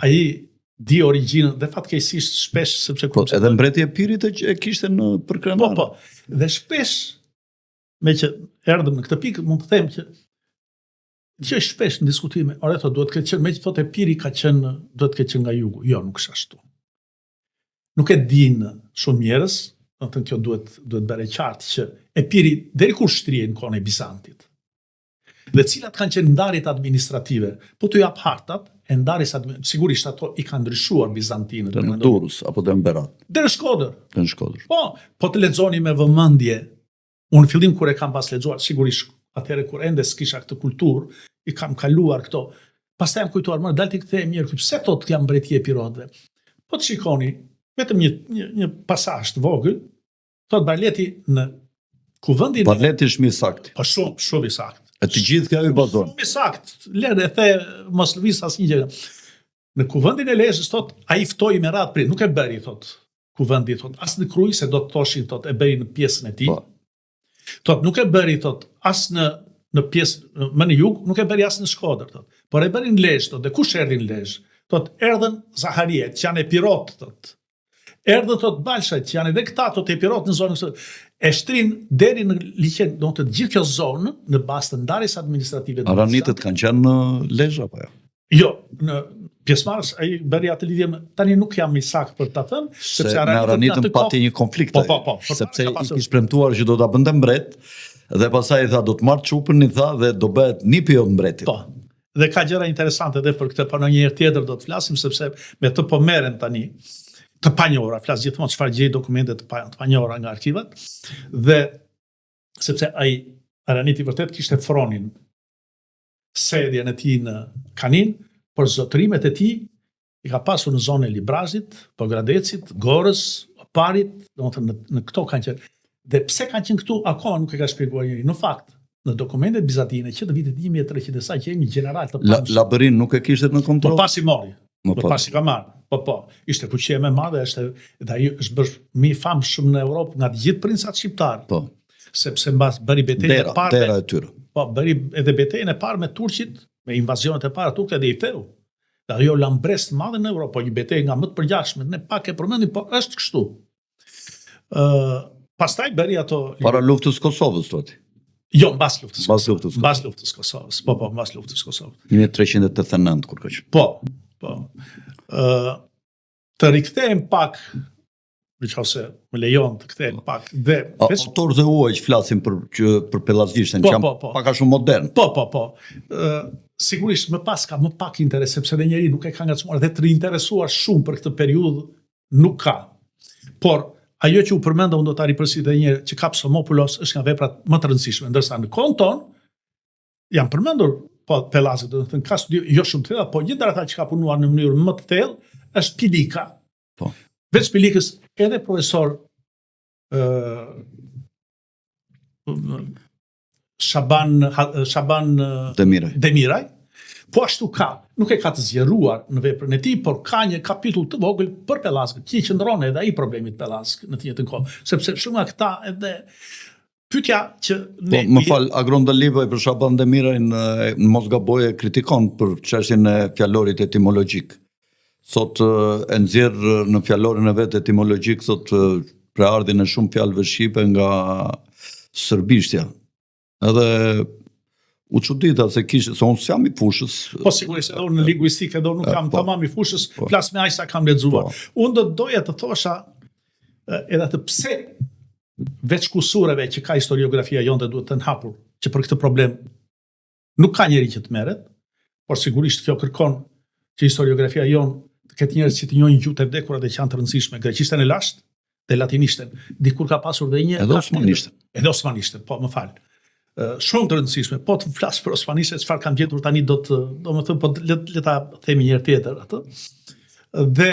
ai di origjinën dhe fatkeqësisht shpesh sepse po, edhe mbreti i Epirit e, e kishte në përkrenare. Po, po. Dhe shpesh meqë erdhëm në këtë pikë mund të them që që shpesh në diskutime, ore thotë duhet të ketë qenë, meqë thotë Epiri ka qenë, duhet të ketë qenë nga jugu. Jo, nuk është ashtu. Nuk e dinë shumë njerëz, domethënë kjo duhet duhet bërë e qartë që Epiri deri kur shtrihej në kohën e Bizantit. Dhe cilat kanë qenë ndarjet administrative? Po t'ju jap hartat e ndarjes administrative, sigurisht ato i kanë ndryshuar bizantinët. Deri në Durrës apo deri në Berat? Deri në Shkodër. Deri në Shkodër. Po, po të lexoni me vëmendje. Unë në fillim kur e kam pas lexuar, sigurisht atëherë kur ende s'kisha këtë kulturë, i kam kaluar këto. Pastaj jam kujtuar, më dal t'i kthehem mirë, pse thotë jam mbreti i Epirotëve? Po të shikoni vetëm një një një pasazh të vogël, Thot Barleti në kuvendin Barleti është më i saktë. Po shumë, shumë i saktë. E të gjithë kjo i bazon. Shumë i saktë. Lëre e the mos lëviz asnjë gjë. Në kuvendin e Lezhës thot ai ftoi me radhë prit, nuk e bëri thot kuvendi thot as në Krujë se do të thoshin thot e bëri në pjesën e tij. Po. Thot nuk e bëri thot as në në pjesë më në jug, nuk e bëri as në Shkodër thot. Por e bëri në Lezhë thot. Dhe kush erdhi në Lezhë? Thot erdhën Zahariet, që janë epirot thot. Erdhën thot Balshajt, që janë edhe këta thot epirot në zonën kësaj. E shtrin deri në liqen, do të gjithë kjo zonë në bazë të ndarjes administrative. Aranitët kanë qenë në Lezhë apo jo? Jo, në pjesëmarrës ai bëri atë lidhje me tani nuk jam i saktë për ta thënë, sepse Se me Aranitën pati një konflikt. Po, po, po, sepse i kish premtuar që do ta bënte mbret dhe pastaj i tha do të marr çupën i tha dhe do bëhet nipi jot mbreti. Po. Dhe ka gjëra interesante edhe për këtë, por ndonjëherë tjetër do të flasim sepse me të po merrem tani të panjohura, flas gjithmonë çfarë gjej dokumente të, pa, të panjohura nga arkivat dhe sepse ai Araniti vërtet kishte fronin sedjen e tij në Kaninë, por zotërimet e tij. I ka pasur në zonën e Librazhdit, Pogradecit, Gorës, Oparit, domethënë në, në këto kanë qenë. Dhe pse kanë qenë këtu akoma nuk e ka shpjeguar njeri. Në fakt, në dokumentet bizantine që të vitit 1300 e sa gjejmë një gjeneral të La, Labërinë nuk e kishte në kontroll? Po pasi mori. Më po pasi ka marrë. Po po, ishte fuqia më e madhe, është dhe ai është bërë më i famshëm në Europë nga të gjithë princat shqiptarë. Po. Sepse mbas bëri betejën e parë. Dera e tyre. Po, bëri edhe betejën e parë me turqit, me invazionet e para turke dhe i theu. Dhe ajo la mbresë të madhe në Europë, po një betejë nga më të përgjakshmet, ne pak e përmendim, po është kështu. Ë, pastaj bëri ato Para luftës së Kosovës, thotë. Jo, mbas luftës. Mbas luftës. Mbas luftës Kosovës. Po, po, mbas luftës Kosovës. 1389 kur ka qenë. Po, po. Ë, të rikthehem pak në qoftë se më lejon të kthehem po. pak dhe veç autorët e huaj që flasin për që për pellazgjishten po, që janë po, po. pak a shumë modern. Po, po, po. Ë sigurisht më pas ka më pak interes sepse dhe njeri nuk e ka ngacmuar dhe të interesuar shumë për këtë periudhë nuk ka. Por ajo që u përmenda unë do ta ripërsëris edhe një herë që ka Psomopulos është nga veprat më të rëndësishme, ndërsa në kohën tonë janë përmendur po pellazgët, do të thënë ka studim jo shumë të thella, po një ndër ata që ka punuar në mënyrë më të thellë është Pilika. Po. Veç Pilikës edhe profesor ë Shaban Shaban Demiraj. Demiraj. Po ashtu ka, nuk e ka të zgjeruar në veprën e tij, por ka një kapitull të vogël për pellazgët, që i qëndron edhe ai problemit pellazg në të njëjtën kohë, sepse shumë nga këta edhe pyetja që ne po, më fal Agron Dalibaj për Shaban Demirajn në mos gaboj e kritikon për çështjen e fjalorit etimologjik. Thotë e nxjerr në fjalorin e vet etimologjik thotë prejardhjen e shumë fjalëve shqipe nga serbishtja. Edhe u çudita se kishte se unë s'jam i fushës. Po sigurisht edhe unë në linguistikë edhe unë nuk jam po, tamam i fushës, po, flas me aq sa kam lexuar. Po. Unë do të doja të thosha edhe atë pse veç kusureve që ka historiografia jonë dhe duhet të hapur, që për këtë problem Nuk ka njeri që të merret, por sigurisht kjo kërkon që historiografia jonë të ketë njerëz që të njohin gjuhët e vdekura dhe që janë të rëndësishme, greqishten e lashtë dhe latinishten. Dikur ka pasur dhe një edhe osmanishten. Edhe osmanishten, po më fal. Shumë të rëndësishme. Po të flas për osmanishten, çfarë kam gjetur tani do të, domethënë, po le, le ta themi një herë tjetër atë. Dhe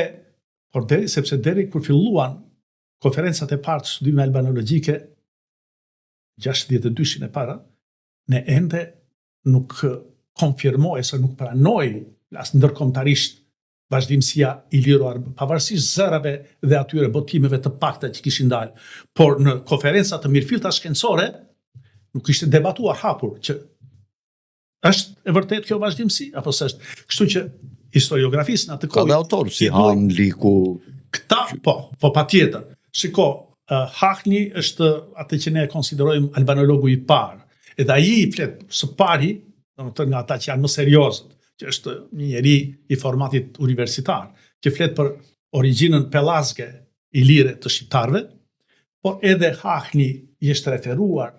por deri sepse deri kur filluan konferencat e parë të studimeve albanologjike 62-shin e para, ne ende nuk konfirmohej se nuk pranohej as ndërkombëtarisht vazhdimësia iliro-arbërore, pavarësisht zërave dhe atyre botimeve të pakta që kishin dalë, por në konferenca të mirëfillta shkencore nuk ishte debatuar hapur që është e vërtetë kjo vazhdimësi apo s'është. Kështu që historiografisë në atë kohë. Ka dhe autorë si Han, Liku. Këta, po, po patjetër. Shiko, uh, Hahni është atë që ne e konsiderojmë albanologu i parë. Edhe ai i flet së pari, domethënë nga ata që janë më seriozët, që është një njeri i formatit universitar, që flet për origjinën pellazge ilire të shqiptarëve, por edhe Hahni i është referuar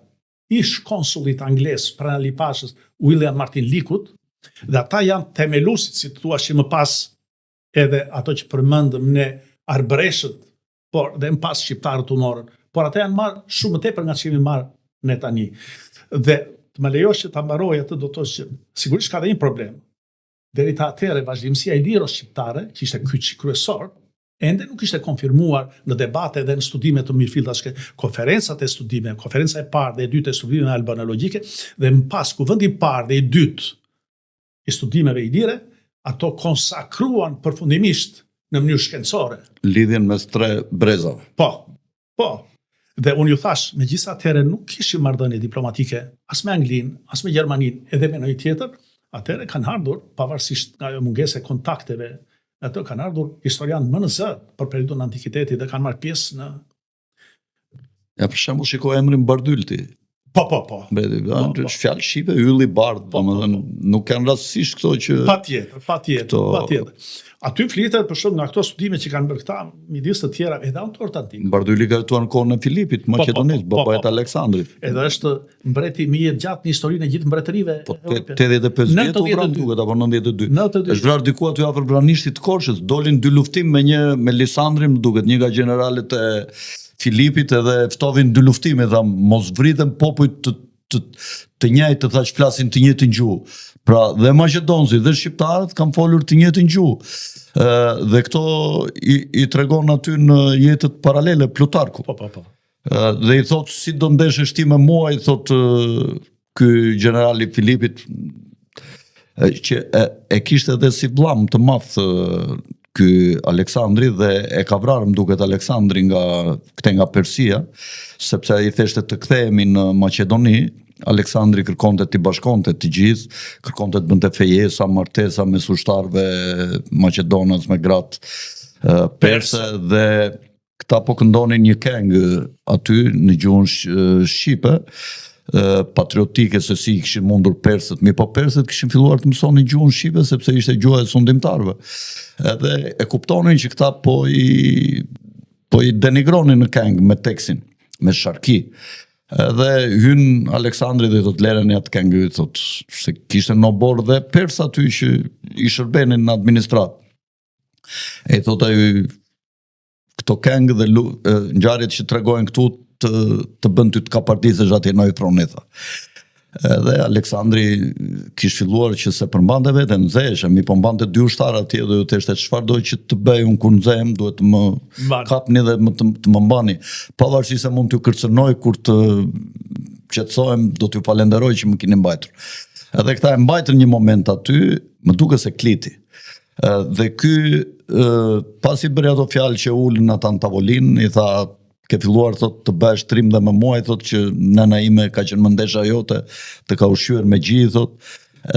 ish konsullit anglez pranë Ali Pashës, William Martin Likut, dhe ata janë themeluesit, si të thuash që më pas edhe ato që përmendëm ne arbëreshët, por dhe më pas shqiptarët u morën. Por ata janë marrë shumë më tepër nga ç'kemi marrë ne tani. Dhe të më lejosh që ta mbaroj atë do të thosh që sigurisht ka dhe një problem. Deri të atëherë vazhdimësia iliro-shqiptare, që ishte kyçi kryesor, ende nuk ishte konfirmuar në debate dhe në studime të mirëfillta, konferencat e studimeve, konferenca e parë dhe e dytë e studimeve albanologjike dhe më pas kuvendi i parë dhe i dytë i studimeve ilire, ato konsakruan përfundimisht në mënyrë shkencore. Lidhjen mes tre brezave. Po, po. Dhe unë ju thash, megjithëse atëherë nuk kishim marrëdhënie diplomatike as me Anglinë, as me Gjermaninë, edhe me ndonjë tjetër, atëherë kanë ardhur, pavarësisht nga ajo mungesë e kontakteve, ato kanë ardhur historianë më në zë për periudhën e antikitetit dhe kanë marrë pjesë në Ja për shembull shiko emrin Bardhyl ti. Po, po, po. Mbreti, po, po. është fjalë shqipe, ylli bardh, po, domethënë po, po. nuk janë rastësisht këto që Patjetër, patjetër, këto... patjetër. Aty flitet për shembull nga këto studime që kanë bërë këta midis të tjera edhe autorët antikë. Bardhyli ka jetuar në kohën e Filipit, po, Maqedonisë, po, po, babait të Aleksandrit. Edhe është mbreti më jetëgjatë në historinë e gjithë mbretërive. Po 85 vjet u vra duket apo 92. 92. Është vrarë diku aty afër Vranishtit të Korçës, dolin dyluftim me një me Lisandrin, duket një nga gjeneralët e Filipit edhe ftovin dyluftim e tha mos vriten popujt të. të, të njëjtë të thashë flasin të njëjtën gjuhë. Pra dhe maqedonsit dhe shqiptarët kanë folur të njëjtën gjuhë. Ë dhe këto i, i tregon aty në jetët paralele Plutarku. Po, po, po. Ë dhe i thotë si do ndeshesh ti me mua, i thotë ky gjenerali Filipit që e, e kishte edhe si vllam të madh ky Aleksandri dhe e ka vrarë më duket Aleksandri nga këte nga Persia, sepse ai theshte të kthehemi në Maqedoni, Aleksandri kërkonte t'i bashkonte të gjithë, kërkonte të bënte fejesa, martesa mes ushtarëve maqedonas me gratë perse dhe Këta po këndonin një këngë aty në gjuhën shqipe, patriotike se si i kishin mundur persët, mirëpo persët kishin filluar të mësonin gjuhën shqipe sepse ishte gjuha e sundimtarëve. Edhe e kuptonin që këta po i po i denigronin në këngë me tekstin, me sharki. Edhe hyn Aleksandri dhe i thotë lereni atë këngë, i thotë se kishte në oborr dhe persë aty që i shërbenin në administratë. E i thotë ai këto këngë dhe lu, ngjarjet që tregojnë këtu të të bën ty të kapardisesh atje në fron i tha. Edhe Aleksandri kish filluar që s'e përmbante veten, nxeheshe, mirëpo mbante dy ushtarë atje dhe ju theshte çfarë do që të bëj unë kur nxehem, duhet të më Mban. kapni dhe më të, të më mbani. Pavarësisht se mund t'ju kërcënoj kur të qetësohem, do t'ju falenderoj që më keni mbajtur. Edhe këta e mbajtën një moment aty, më duket se Kliti. Dhe ky pasi bëri ato fjalë që ulën ata në tavolinë, i tha ke filluar thot të bëhesh trim dhe me mua, i thot që nëna ime ka qenë mëndesha jote, të ka ushqyer me gji, thot.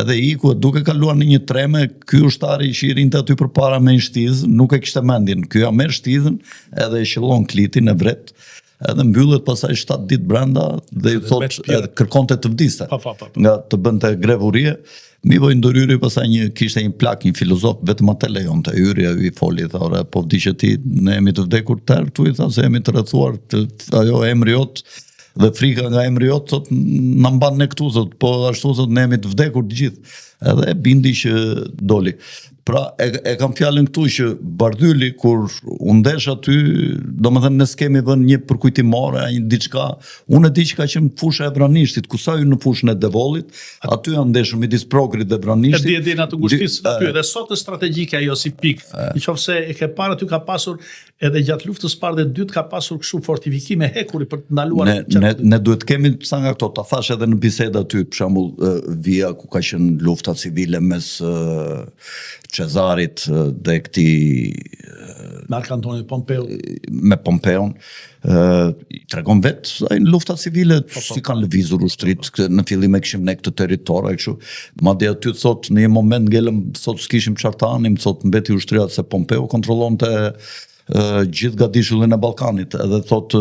Edhe iku, duke kaluar në një treme, ky ushtari që i rrinte aty përpara me një shtizë, nuk e kishte mendjen. Ky ia merr shtizën edhe e qëllon Klitin e vret. Edhe mbyllet pastaj 7 ditë brenda dhe i thot edhe kërkonte të vdiste. Pa, pa, pa, pa. Nga të bënte grevë urie. Mirëpo i ndërhyri pastaj një kishte një plak, një filozof, vetëm atë lejonte. Hyri ai i foli, tha, ore, po vdiqe ti, ne jemi të vdekur tërë këtu, i tha se jemi të rrethuar, të, ajo emri jot dhe frika nga emri jot thot na mban ne këtu thot, po ashtu thot ne jemi të vdekur të gjithë. Edhe e bindi që doli. Pra, e, e kam fjalën këtu që Bardhyli, kur u ndesh aty, domethënë ne s'kemi vënë një përkujtimore, një diçka, unë e di që ka qenë fusha e Vranishtit, ku sa hyn në fushën e Devollit, aty janë ndeshur midis Prokrit dhe Vranishtit. E di e di në atë ngushticë aty, dhe sot është strategjike ajo si pikë. Në qoftë se e ke parë aty ka pasur edhe gjatë luftës parë dhe dytë ka pasur kështu fortifikime hekuri për të ndaluar. Ne ne ne duhet të kemi ca nga këto, ta thash edhe në bisedë aty, për shembull vija ku ka qenë lufta civile mes Cezarit dhe këtij Mark Antonit Pompeu me Pompeon, ë tregon vet ai në lufta civile po, po. si kanë lëvizur ushtritë, në fillim e kishim ne këtë territor e kështu. Madje aty thot në një moment ngelëm thot s'kishim çfarë të hanim, thot mbeti ushtria se Pompeu kontrollonte gjithë gadishullin e Ballkanit, edhe thot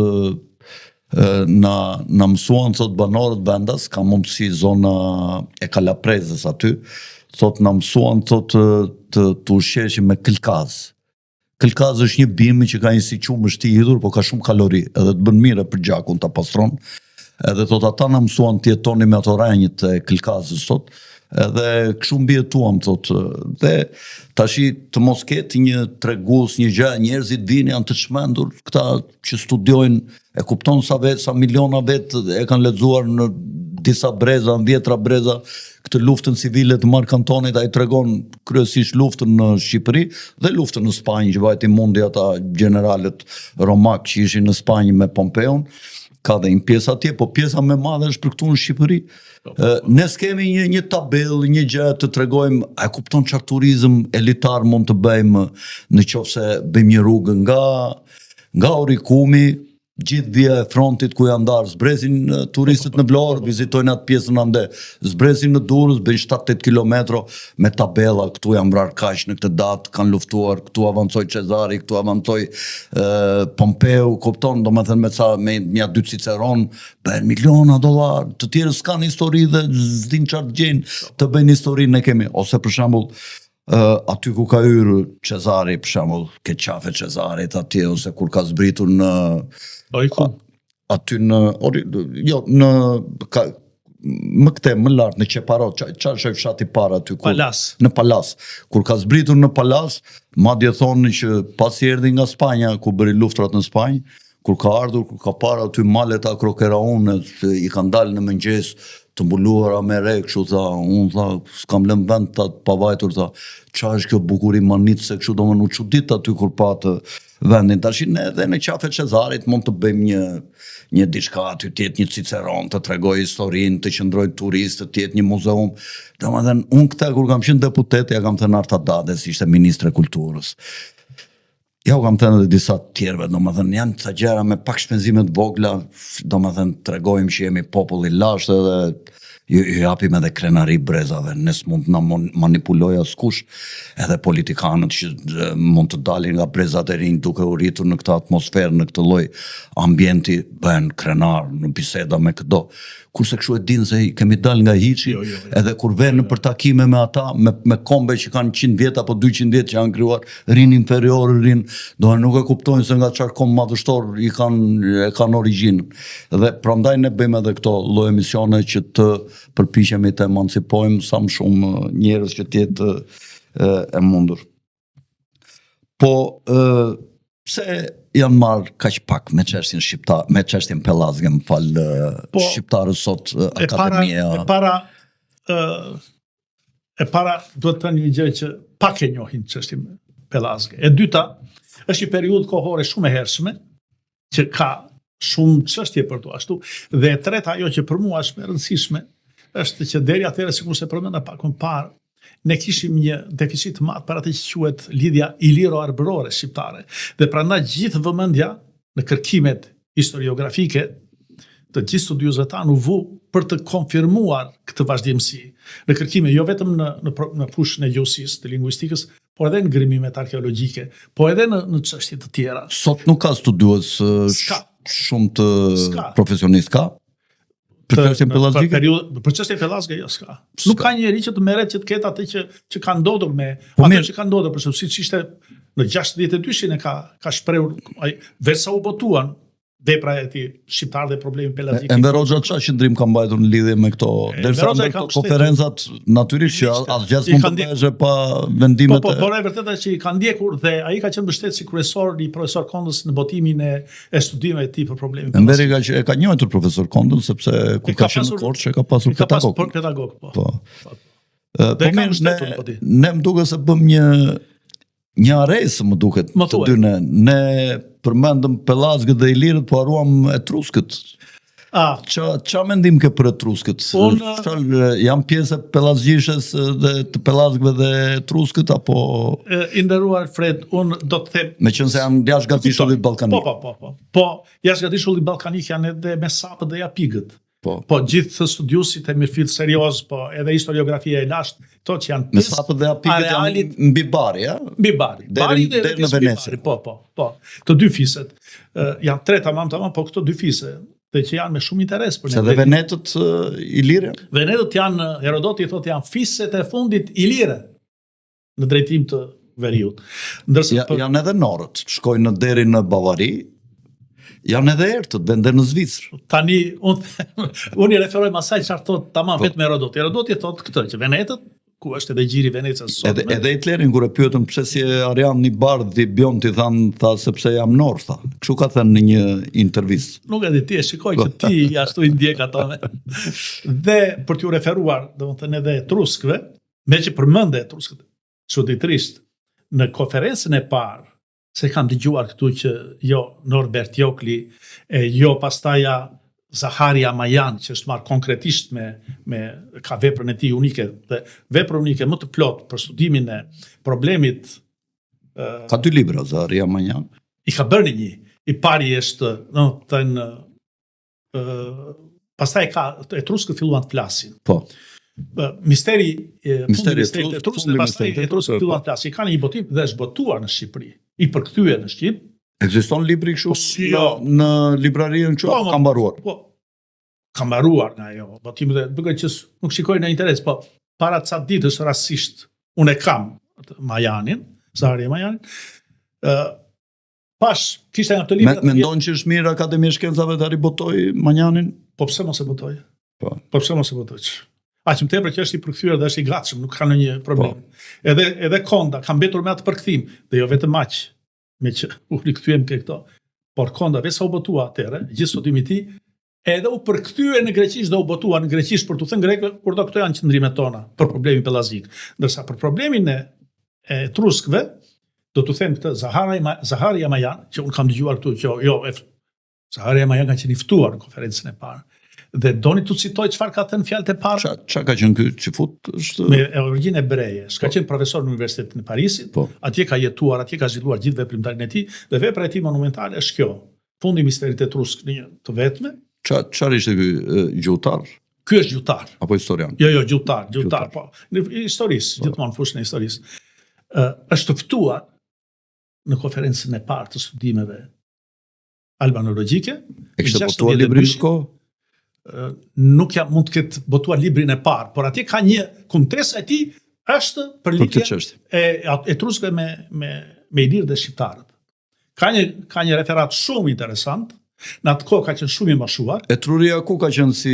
na na mësuan thot banorët vendas, ka mundësi zona e Kalaprezës aty, thot na mësuan thot të të, të ushqeheshim me këlkaz. Këlkaz është një bimë që ka një si qumësht i hidhur, po ka shumë kalori, edhe të bën mirë për gjakun ta pastron. Edhe thot ata na mësuan të jetonim me ato rrënjët e këlkazës thot. Edhe kështu mbijetuam thot. Dhe tashi të mos ketë një tregues, një gjë, njerëzit vijnë janë të çmendur, këta që studiojnë e kupton sa vet, sa miliona vet e kanë lexuar në disa breza, në dhjetra breza këtë luftën civile të Mark Antonit, ai tregon kryesisht luftën në Shqipëri dhe luftën në Spanjë që vajti mundi ata gjeneralët romak që ishin në Spanjë me Pompeon, ka dhe një pjesë atje, po pjesa më e madhe është për këtu në Shqipëri. Po, po, po. Ne s'kemi një një tabelë, një gjë të tregojmë, a e kupton çfarë turizëm elitar mund të bëjmë në qoftë se bëjmë një rrugë nga Nga Orikumi, gjithë vija e frontit ku janë ndarë, zbresin turistët në Vlorë, vizitojnë atë pjesën ande, zbresin në Durrës, bëjnë 7-8 kilometro me tabela, këtu janë vrarë kaq në këtë datë, kanë luftuar, këtu avancoi Cezari, këtu avancoi Pompeu, kupton, domethënë me ca me nja dy ciceron, bëhen miliona dollar, të tjerë s'kanë histori dhe s'dinë çfarë të gjejnë, të bëjnë histori ne kemi, ose për shembull aty ku ka hyrë Cezari, për shembull, ke Qafa e Cezarit atje ose kur ka zbritur në Orikum. Aty në ori, jo, në ka më këte më lart në Qeparot, ça ça është ai fshati para aty ku Palas. Në Palas. Kur ka zbritur në Palas, madje thonë që pasi erdhi nga Spanja, ku bëri luftrat në Spanjë, Kur ka ardhur, kur ka parë aty malet Akrokeraune, i kanë dalë në mëngjes të mbuluara me re, kështu tha, unë tha, s'kam lënë vend tha, pa vajtur, tha, ça është kjo bukuri mahnitëse, kështu domethënë u çudit aty kur pa atë vendin. Tashi ne edhe në Qafë Cezarit mund të bëjmë një një diçka aty të jetë një ciceron, të tregojë historinë, të qëndrojnë turistët, të jetë një muzeum. Domethënë, unë këtë kur kam qenë deputet, ja kam thënë Arta Dades, ishte ministre e kulturës. Ja u kam thënë edhe disa të tjerëve, domethënë janë ca gjëra me pak shpenzime të vogla, domethënë tregojmë që jemi popull i lashtë edhe ju, ju japim edhe krenari brezave, ne s'mund të na manipulojë askush, edhe politikanët që mund të dalin nga brezat e rinj duke u rritur në këtë atmosferë, në këtë lloj ambienti, bëhen krenar në biseda me këdo. Kurse kështu e dinë se kemi dalë nga hiçi, jo, jo, jo. edhe kur vjen nëpër takime me ata, me, me kombe që kanë 100 vjet apo 200 vjet që janë krijuar, rrinë inferior, rrinë, do nuk e kuptojnë se nga çfarë komb madhështor i kanë e kanë origjinën. Dhe prandaj ne bëjmë edhe këto lloj emisione që të përpiqemi të emancipojmë sa më shumë njerëz që të jetë e, e mundur. Po ë pse janë marrë kaq pak me çështjen shqiptar, me çështjen pellazge, më fal, po, shqiptarët sot akademia. E para e para ë e para duhet të thënë një gjë që pak e njohin çështjen pellazge. E dyta, është një periudhë kohore shumë e hershme që ka shumë çështje për to ashtu dhe e treta ajo që për mua është më e rëndësishme është që deri atëherë sikurse përmenda pak më parë ne kishim një deficit të madh për atë që quhet lidhja iliro-arbërore shqiptare dhe prandaj gjithë vëmendja në kërkimet historiografike të gjithë studiuesve tanë u vu për të konfirmuar këtë vazhdimësi në kërkime jo vetëm në në në fushën e gjuhësisë, të linguistikës, por edhe në gërmimet arkeologjike, po edhe në në çështje të tjera. Sot nuk ka studiues shumë të profesionist ka? Për çështjen pellazgjike? Për periudhë, për çështjen pellazgjike jo s'ka. Nuk ka njeri që të merret që të ketë atë që që ka ndodhur me po atë që ka ndodhur për shembull siç ishte në 62-shin e ka ka shprehur ai veç sa u botuan vepra e tij shqiptar dhe problemi pellazgjik. Enver Hoxha çfarë qëndrim ka mbajtur në lidhje me këto? Derisa në këto konferencat natyrisht që asgjë s'mund të bëhesh pa vendimet. Po, po, por e vërteta është që i ka ndjekur dhe ai ka qenë mbështetësi kryesor i profesor Kondës në botimin e e studimeve të tij për problemin. Enveri ka që e ka njohur profesor Kondën sepse kur ka qenë në Korçë e ka pasur pedagog. Ka pasur pedagog, po. Po. po. Po mirë, ne, po ne më duket se bëmë një Një harresë më duket më të dy ne. Ne përmendëm pellazgët dhe ilirët, po harruam etruskët. Ah. Ça, ça mendim ke për etruskët? Unë... Ça, janë pjesë e pellazgjishes dhe të pellazgëve dhe etruskët, apo... E, i nderuar Fred, unë do të them... Meqenëse janë jashtë gadishullit ballkanik. Po, po, po, po. Po, jashtë gadishullit ballkanik janë edhe mesapët dhe japigët. Po. Po gjithë studiuesit e mirëfilltë serioz, po edhe historiografia e lashtë, këto që janë pjesë Mesapët dhe japigët janë mbi Bari, ja? Mbi Bari. Bari dhe deri në Veneci. Po, po, po. Të dy fiset. Uh, janë tre tamam tamam, po këto dy fise dhe që janë me shumë interes për ne. Se dhe Venetët uh, ilire? Venetët janë Herodoti thotë janë fiset e fundit ilire. në drejtim të veriut. Ndërsa ja, për... janë edhe norët, shkojnë në deri në Bavari, janë edhe ertët, vende deri në Zvicër. Tani unë unë i referohem asaj çfarë thot tamam po. vetëm Herodoti. Herodoti thot këtë që Venetët ku është edhe gjiri i Venecias sot. Edhe edhe Hitlerin kur e pyetën pse s'je arian i bardhë i bjond i than tha sepse jam nor tha. Kështu ka thënë në një intervistë. Nuk e di ti e shikoj që ti ashtu i ndjek ato. Dhe për t'ju referuar, domethënë edhe etruskëve, Meqë përmende etruskët, çuditërisht, në konferencën e parë, se kam dëgjuar këtu që jo Norbert Jokli, e jo pastaja Zaharia Majan, që është marrë konkretisht me, me ka veprën e tij unike, dhe veprën unike më të plotë për studimin e problemit Ka dy libra Zaharia Majan. I ka bërë një. I pari është, domethënë, pastaj ka etruskët filluan të flasin. Po. Misteri misteri i etruskëve, pastaj etruskët po. filluan të flasin. Ka një botim dhe është botuar në Shqipëri, i përkthyer në shqip. Ekziston libri kështu po, si, jo. në, në librarinë kështu po, ka mbaruar. Po. Ka mbaruar nga ajo botimi dhe duket që nuk shikoj në interes, po para ca ditësh rastësisht unë e kam Majanin, Zaharia Majanin. ë Pash, kishte nga këto libra. Mendon që është mirë Akademia e Shkencave ta ribotojë Manjanin? Po pse mos e botoj? Po. Po pse mos e botoj? Aq më tepër që është i përkthyer dhe është i gatshëm, nuk ka ndonjë problem. Po. Edhe edhe Konda ka mbetur me atë përkthim, dhe jo vetëm aq, meqë u rikthyem ke këto. Por Konda veç sa u botua atëherë, gjithë studimi i tij, edhe u përkthye në greqisht dhe u botua në greqisht për t'u thënë grekëve, kur do këto janë qëndrimet tona për problemin pellazgjik. Ndërsa për problemin e etruskëve, do t'u them këtë Zaharia Majan, që unë kam dëgjuar këtu që jo, e, Zaharia Majan ka qenë i ftuar në konferencën e parë. Dhe doni t'u citoj çfarë ka thënë fjalët e para? Ça ça ka qenë ky çifut është me origjinë hebreje. Ka po. qenë profesor në Universitetin e Parisit. Po. Atje ka jetuar, atje ka zhvilluar gjithë veprimtarinë e tij dhe vepra e tij monumentale është kjo. Fundi i misterit etrusk në një të vetme. Ça çfarë ishte ky gjuhëtar? Ky është gjuhëtar. Apo historian? Jo, jo, gjuhëtar, gjuhëtar, po. Në historisë, po. gjithmonë fushën e historisë. Ë është ftuar në konferencën e parë të studimeve albanologjike. E kishte botuar librin në kohë? Nuk jam mund të ketë botuar librin e parë, por atje ka një kumtesa e tij është për lidhjen e etruskëve me me me ilirët dhe shqiptarët. Ka një ka një referat shumë interesant. Në atë kohë ka qenë shumë i moshuar. Etruria ku ka qenë si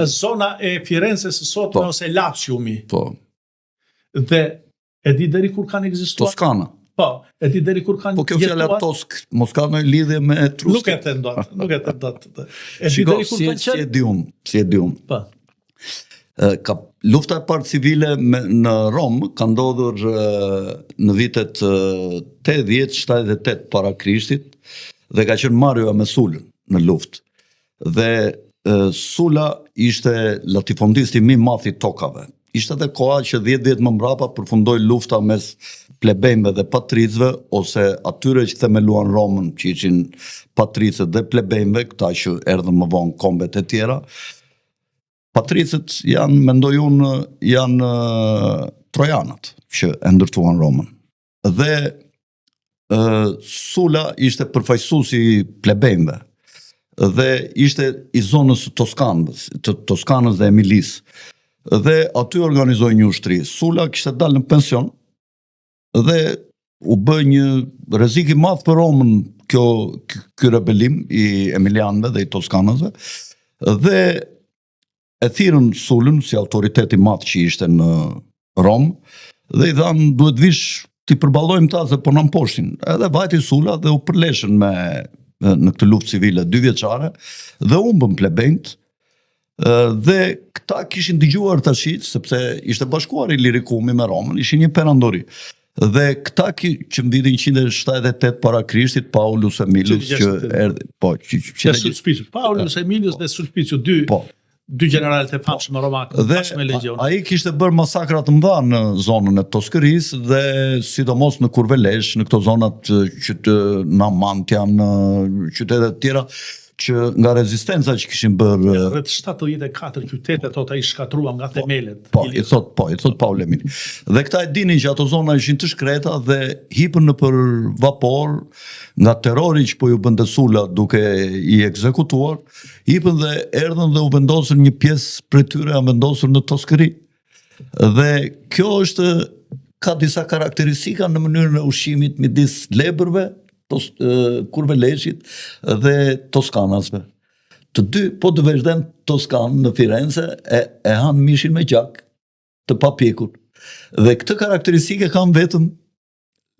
zona e Firences së sotme po. ose Laciumi. Po. Dhe E di deri kur kanë ekzistuar? Toskana. Po, e di deri kur kanë Po kjo fjala tosk, mos ka ndonjë lidhje me etruskët. Nuk e them dot, nuk e them dot. E di deri kur kanë qenë? Si e di unë, si e di unë. Po. Ka lufta e parë civile me, në Romë ka ndodhur në vitet 80-78 para Krishtit dhe ka qenë Mario me Sulën në luftë. Dhe Sula ishte latifondisti më i madh i tokave. Ishte edhe koha që 10 vjet më mbrapa përfundoi lufta mes plebejve dhe patricëve ose atyre që themeluan Romën, që ishin patricët dhe plebejve, këta që erdhën më vonë kombet e tjera. Patricët janë, mendoj unë, janë trojanët që e ndërtuan Romën. Dhe Sula ishte përfaqësuesi i plebejve dhe ishte i zonës së Toskanës, të Toskanës dhe Emilisë. Dhe aty organizoi një ushtri. Sula kishte dalë në pension dhe u bë një rrezik i madh për Romën kjo ky rebelim i Emilianëve dhe i Toskanasve dhe e thirrën Sulën si autoritet i madh që ishte në Romë dhe i thanë duhet vish t'i përballojmë këta se po na mposhtin. Edhe vajti Sula dhe u përleshën me në këtë luftë civile dy vjeçare dhe humbën plebenjtë dhe këta kishin dëgjuar tashi sepse ishte bashkuar Ilirikumi me Romën, ishin një perandori. Dhe këta ki, që në vitin 178 para Krishtit, Paulus Emilius që erdhi, po, që, që, që Sulpicius, Paulus po, Emilius po, dhe Sulpicius, dy po, dy gjeneralët e famshëm po, romakë, dhe me legjion. Ai kishte bërë masakra të mëdha në zonën e Toskërisë dhe sidomos në Kurvelesh, në këto zonat që të në Amantia, në qytete të tjera, që nga rezistenca që kishin bërë ja, rreth 74 qytete thotë ai shkatërruam nga po, themelet. Po, i thot, po, i thot Paul Emili. Dhe këta e dinin që ato zona ishin të shkreta dhe hipën nëpër vapor nga terrori që po ju bënte Sula duke i ekzekutuar, hipën dhe erdhën dhe u vendosën një pjesë prej tyre janë vendosur në Toskëri. Dhe kjo është ka disa karakteristika në mënyrën e ushqimit midis lebërve, tos, kurveleshit dhe toskanasve. Të dy, po të vesh dhe në Toskanë, në Firenze, e, e hanë mishin me gjak të papjekur. Dhe këtë karakteristikë e kanë vetëm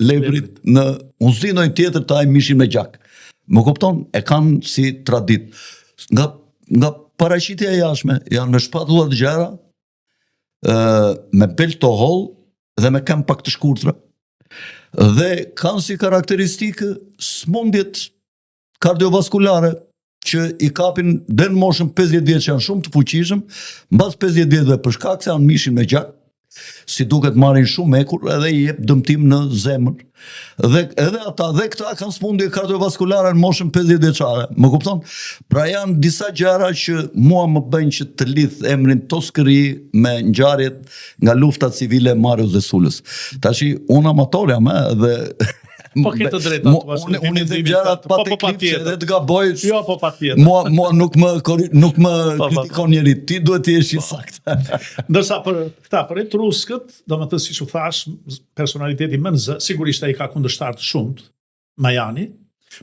lebrit në, unë s'di ndonjë tjetër ta hajë mishin me gjak. Më kupton, e kanë si traditë. Nga, nga paraqitja e jashtme, janë me shpatulla të gjera, me bel të hollë dhe me këmbë pak të shkurtra. Dhe kanë si karakteristikë sëmundjet kardiovaskulare që i kapin deri në moshën 50 vjeç janë shumë të fuqishëm, mbas 50 vjetëve për shkak se hanë mishin me gjak, si duket marrin shumë hekur edhe i jep dëmtim në zemër. Dhe edhe ata dhe këta kanë sëmundje kardiovaskulare në moshën 50 vjeçare. Më kupton? Pra janë disa gjëra që mua më bëjnë që të lidh emrin Toskëri me ngjarjet nga lufta civile e Marios dhe Sulës. Tashi unë amator jam ë dhe Po ke të drejtë atë. Unë unë i them gjërat pa po, po, teklif edhe të gaboj. Jo, po patjetër. Mua mua nuk më nuk më po, po. kritikon njeri. Ti duhet të jesh i po. saktë. Ndërsa për këta për etruskët, domethënë siç u thash, personaliteti më në zë, sigurisht ai ka kundërshtar të shumtë, Majani,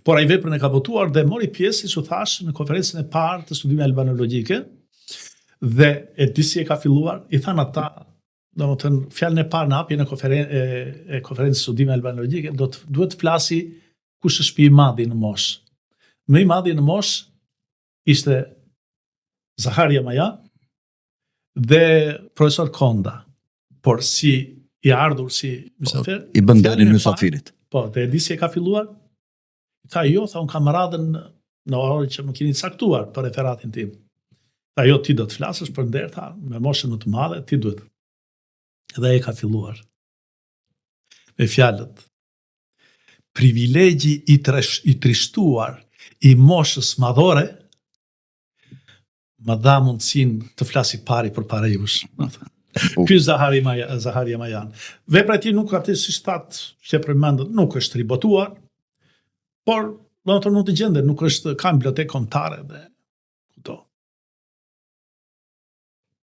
por ai veprën e ka botuar dhe mori pjesë, siç u thash, në konferencën e parë të studimeve albanologjike dhe e di si e ka filluar, i thanë ata, domethënë fjalën e parë në hapjen e konferen e, e konferencës studimeve albanologjike do të duhet të flasi kush është më i madhi në moshë. Më i madhi në moshë ishte Zaharia Maja dhe profesor Konda. Por si i ardhur si mysafir, po, i bën nderin mysafirit. Po, dhe e di si e ka filluar? Tha jo, tha unë kam radhën në orën që më keni caktuar për referatin tim. Tha jo, ti do të flasësh për nder, tha, me moshën më të madhe, ti duhet. Dhe e ka filluar. Me fjalët. Privilegji i, tresh, i trishtuar i moshës madhore, më dha mundësinë të flas i pari përpara jush. Ky Zahari Maja, Zaharia Majan. Vepra e tij nuk atë si thatë që përmendët, nuk është ribotuar, por do të mund të gjendet, nuk është ka në bibliotekë kombëtare dhe kudo.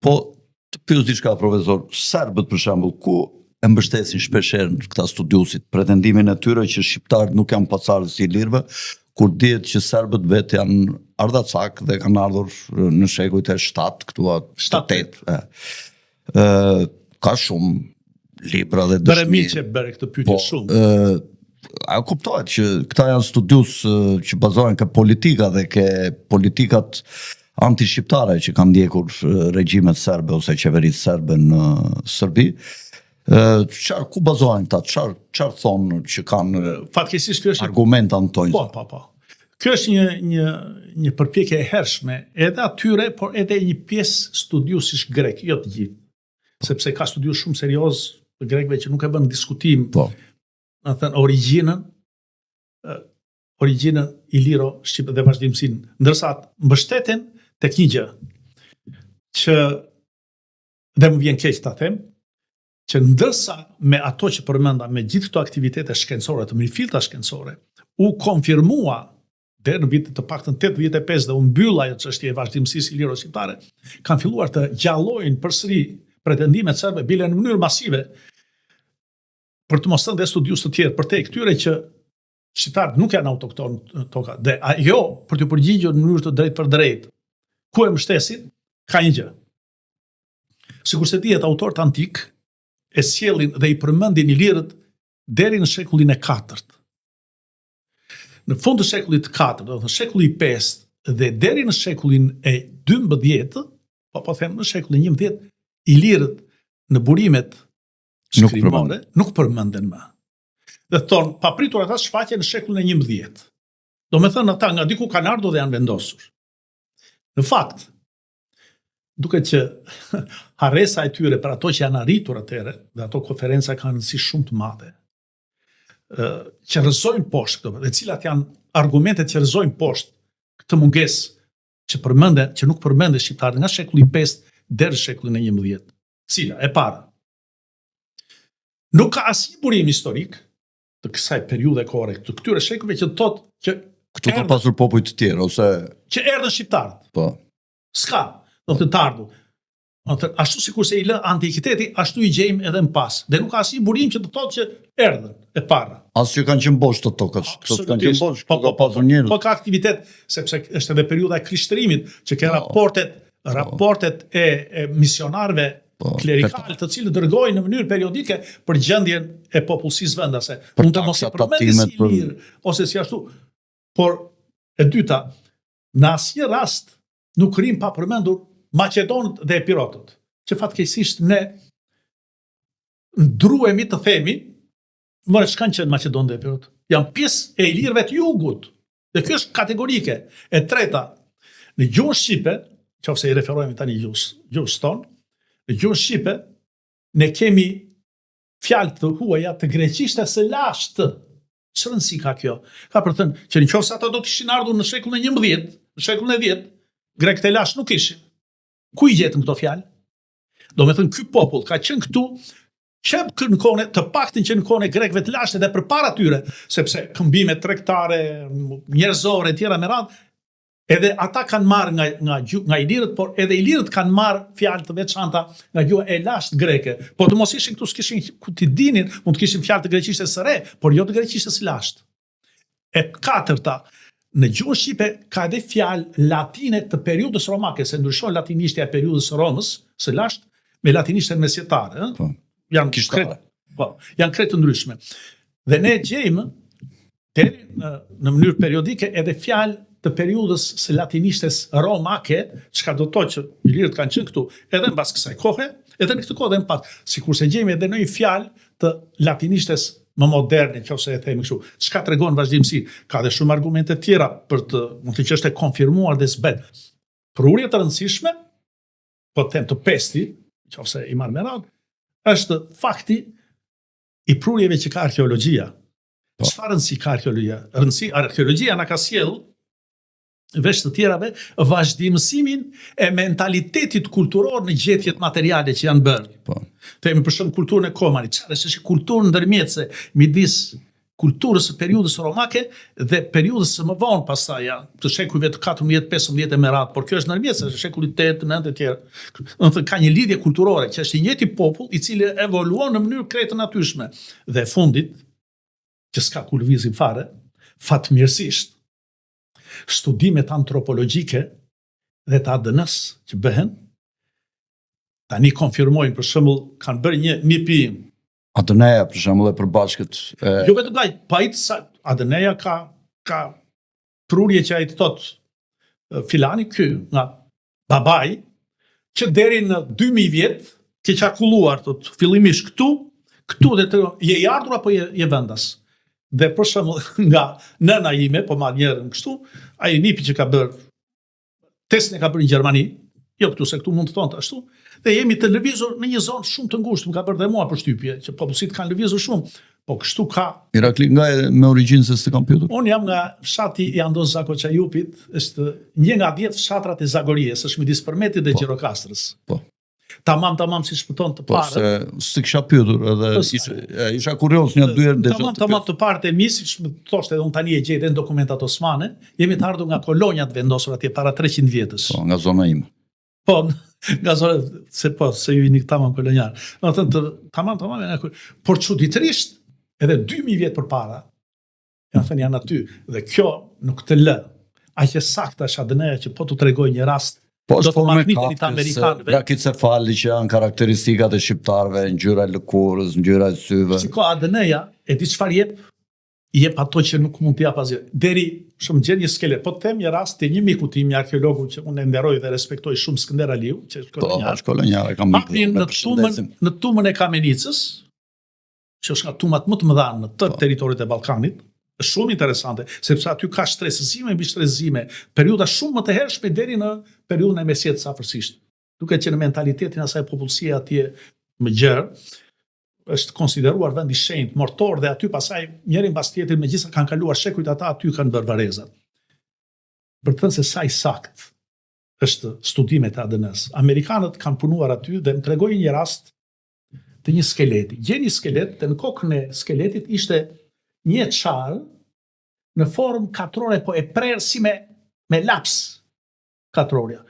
Po të pyes diçka profesor, serbët për shembull, ku e mbështesin shpeshherë këta studiuesit pretendimin e tyre që shqiptarët nuk janë pasardhës të ilirëve, kur dihet që serbët vetë janë ardhacak dhe kanë ardhur në shekujt e 7 këtu a 7 8. Ë ka shumë libra dhe dëshmi. Bëre mirë që bëre këtë pyetje po, shumë. Ë a kuptohet që këta janë studiues që bazohen ke politika dhe ke politikat antishqiptare që kanë ndjekur regjimet serbe ose qeveritë serbe në Serbi. Çfarë ku bazohen këta? Çfarë çfarë thonë që kanë fatkeqësisht kjo është argumenta në tonjë? Po, po, po. Kjo është një një një përpjekje e hershme edhe atyre, por edhe një pjesë studiuesish grek, jo të gjithë. Sepse ka studiues shumë serioz të grekëve që nuk e bën diskutim. Po. Do të thënë origjinën origjinën iliro shqip dhe vazhdimësinë, ndërsa mbështeten tek një gjë që dhe më vjen keq ta them, që ndërsa me ato që përmenda, me gjithë këto aktivitete shkencore, të mirëfillta shkencore, u konfirmua deri në vitet të paktën 85 dhe u mbyll ajo çështje e vazhdimësisë iliro-shqiptare, kanë filluar të gjallojnë përsëri pretendimet serbe bile në mënyrë masive për të mos thënë dhe studiues të tjerë përtej këtyre që shqiptarët nuk janë autoktonë në toka dhe ajo për t'u përgjigjur në mënyrë të drejtpërdrejtë ku e mbështesin ka një gjë. Sikurse dihet autorët antik e sjellin dhe i përmendin ilirët deri në shekullin e katërt. Në fund të shekullit të katërt, do të thënë shekulli i pestë dhe deri në shekullin e 12, po po them në shekullin 11, ilirët në burimet shkrimore nuk përmenden më. Dhe thonë, papritur ata shfaqen në shekullin e 11. Domethënë ata nga diku kanë ardhur dhe janë vendosur. Në fakt, duket që harresa e tyre për ato që janë arritur atëherë, dhe ato konferenca kanë rëndësi shumë të madhe, që rrëzojnë poshtë këto, dhe cilat janë argumentet që rrëzojnë poshtë këtë mungesë që përmenden, që nuk përmenden shqiptarët nga shekulli i 5 deri në shekullin e 11. Cila, e para. Nuk ka asnjë burim historik të kësaj periudhe kohore, të këtyre shekujve që thotë që këtu ka pasur popuj të tjerë ose që erdhën shqiptarët. Po. S'ka, do të të ardhur. Do të ashtu sikurse i lë antikiteti, ashtu i gjejmë edhe më pas. Dhe nuk ka asnjë burim që të thotë që erdhën e para. As që kanë qenë bosh të tokës, këto kanë qenë bosh, po, po, ka po, pasur njerëz. Po ka aktivitet, sepse është edhe periudha e krishtërimit që ke po. raportet po. raportet e, e misionarëve po, klerikal, të cilët dërgojnë në mënyrë periodike për gjendjen e popullsisë vendase. Mund të mos e përmendin si ilirë ose si ashtu. Por e dyta, në asnjë rast nuk rrim pa përmendur maqedonët dhe epirotët, që fatkeqësisht ne ndruhemi të themi, more ç'kanë qenë maqedonët dhe epirotët? Janë pjesë e ilirëve të jugut. Dhe kjo është kategorike. E treta, në gjuhën shqipe, qoftë se i referohemi tani gjuhës, gjuhës tonë, në gjuhën shqipe ne kemi fjalë të huaja të greqishtes së lashtë. Ç'rëndësi ka kjo? Ka për të thënë që në qoftë se ata do të kishin ardhur në shekullin e 11, në shekullin e 10, grekët e lashtë nuk ishin. Ku i gjetën këto fjalë? Domethënë ky popull ka qenë këtu që në kohën e të paktën që në kohën e grekëve të lashtë dhe përpara tyre, sepse këmbimet tregtare, njerëzore e tjera me radhë, Edhe ata kanë marrë nga nga nga ilirët, por edhe ilirët kanë marrë fjalë të veçanta nga gjuha e lashtë greke. Po të mos ishin këtu s'kishin ku t'i dinin, mund të kishin fjalë të greqishtes së re, por jo të greqishtes së lashtë. E katërta, në gjuhën shqipe ka edhe fjalë latine të periudhës romake, se ndryshon latinishtja e periudhës së Romës së lashtë me latinishten mesjetare, ëh. Po. Janë krejt, po, janë krejt të ndryshme. Dhe ne gjejmë. Deri në, në mënyrë periodike edhe fjalë të periudhës së latinishtes romake, çka do të thotë që ilirët kanë qenë këtu edhe mbas kësaj kohe, edhe në këtë kohë dhe më pas, sikurse gjejmë edhe ndonjë fjalë të latinishtes më moderne, nëse e themi kështu, çka tregon vazhdimësi. Ka dhe shumë argumente të tjera për të, mund të që është e konfirmuar dhe s'bet. Prurje të rëndësishme, po të them të pesti, nëse i marr me radhë, është fakti i prurjeve që ka arkeologjia. Po. Çfarë rëndësi ka arkeologjia? Rëndësi arkeologjia na ka sjell veç të tjerave vazhdimësimin e mentalitetit kulturor në gjetjet materiale që janë bërë. Po. Themi për shembull kulturën e Komanit, çfarë është është kulturë ndërmjetëse midis kulturës së periudhës romake dhe periudhës së më vonë pastaj, ja, të shekujve të 14, 15 e me radhë, por kjo është ndërmjetëse, është shekulli 8, 9 e tjerë. Do të thënë ka një lidhje kulturore që është i njëjti popull i cili evoluon në mënyrë krejt të natyrshme. Dhe e fundit, që s'ka ku lëvizim fare, fatmirësisht, studimet antropologjike dhe të ADN-s që bëhen, tani konfirmojnë, për shembull, kanë bërë një nipi ADN-ja për shembull e përbashkët e... Jo vetëm kaq, pa i sa ADN-ja ka ka prurje që ai të thotë filani ky nga babai që deri në 2000 vjet ke qarkulluar thot fillimisht këtu, këtu dhe të je i ardhur apo je, je vendas. Dhe për shembull nga nëna ime, po marr njërën kështu, ai nipi që ka bërë testin e ka bërë në Gjermani, jo këtu se këtu mund të thonë ashtu, dhe jemi të lëvizur në një zonë shumë të ngushtë, më ka bërë dhe mua përshtypje që popullsitë kanë lëvizur shumë, po kështu ka. Irakli nga e me origjinë se s'të kam pyetur? Unë jam nga fshati i Andos Zako Çajupit, është një nga 10 fshatrat e Zagories, është midis Përmetit dhe po. Gjirokastrës. Po. Tamam, tamam si shpëton të po, parët. Po, se s'të kisha pyetur edhe po, isha, isha kurioz një dy herë desha. Tamam, tamam të parët e mi, siç më thoshte edhe unë tani e gjej edhe në dokumentat osmane, jemi të ardhur nga kolonjat vendosur atje para 300 vjetësh. Po, nga zona ime. Po, nga zona se po, se ju jeni tamam kolonjar. Do të thënë të tamam tamam nga por çuditërisht edhe 2000 vjet përpara janë thënë janë aty dhe kjo nuk të lë. Aq e saktë është ADN-ja që po t'u tregoj një rast Po është formë e kafkës, brakicefali që janë karakteristikat e shqiptarëve, ngjyra e lëkurës, ngjyra e syve. Shiko ADN-ja, e di çfarë jep? Jep ato që nuk mund të jap asgjë. Deri shumë gjen një skelet. Po të them një rast të një miku tim, një arkeologu që unë e nderoj dhe respektoj shumë Skënder Aliu, që është po, kolonjar. Po, është kolonjar, e kam miku. Në tumën, në tumën e Kamenicës, që është nga tumat më të mëdha në tërë po. territoret e Ballkanit, është shumë interesante, sepse aty ka shtresëzime mbi shtresëzime, periudha shumë më të hershme deri në periudhën e mesjetës afërsisht. Duke qenë mentalitetin e asaj popullsie atje më gjerë, është konsideruar vend i shenjtë, mortor dhe aty pasaj njëri mbas tjetrit megjithëse kanë kaluar shekujt ata aty kanë bërë varrezat. Për të thënë se sa i saktë është studimet e ADN-s. Amerikanët kanë punuar aty dhe më tregoi një rast të një skeleti. Gjen një skelet dhe në kokën e skeletit ishte një çarë në formë katrore, po e prerë si me, me laps katrorja.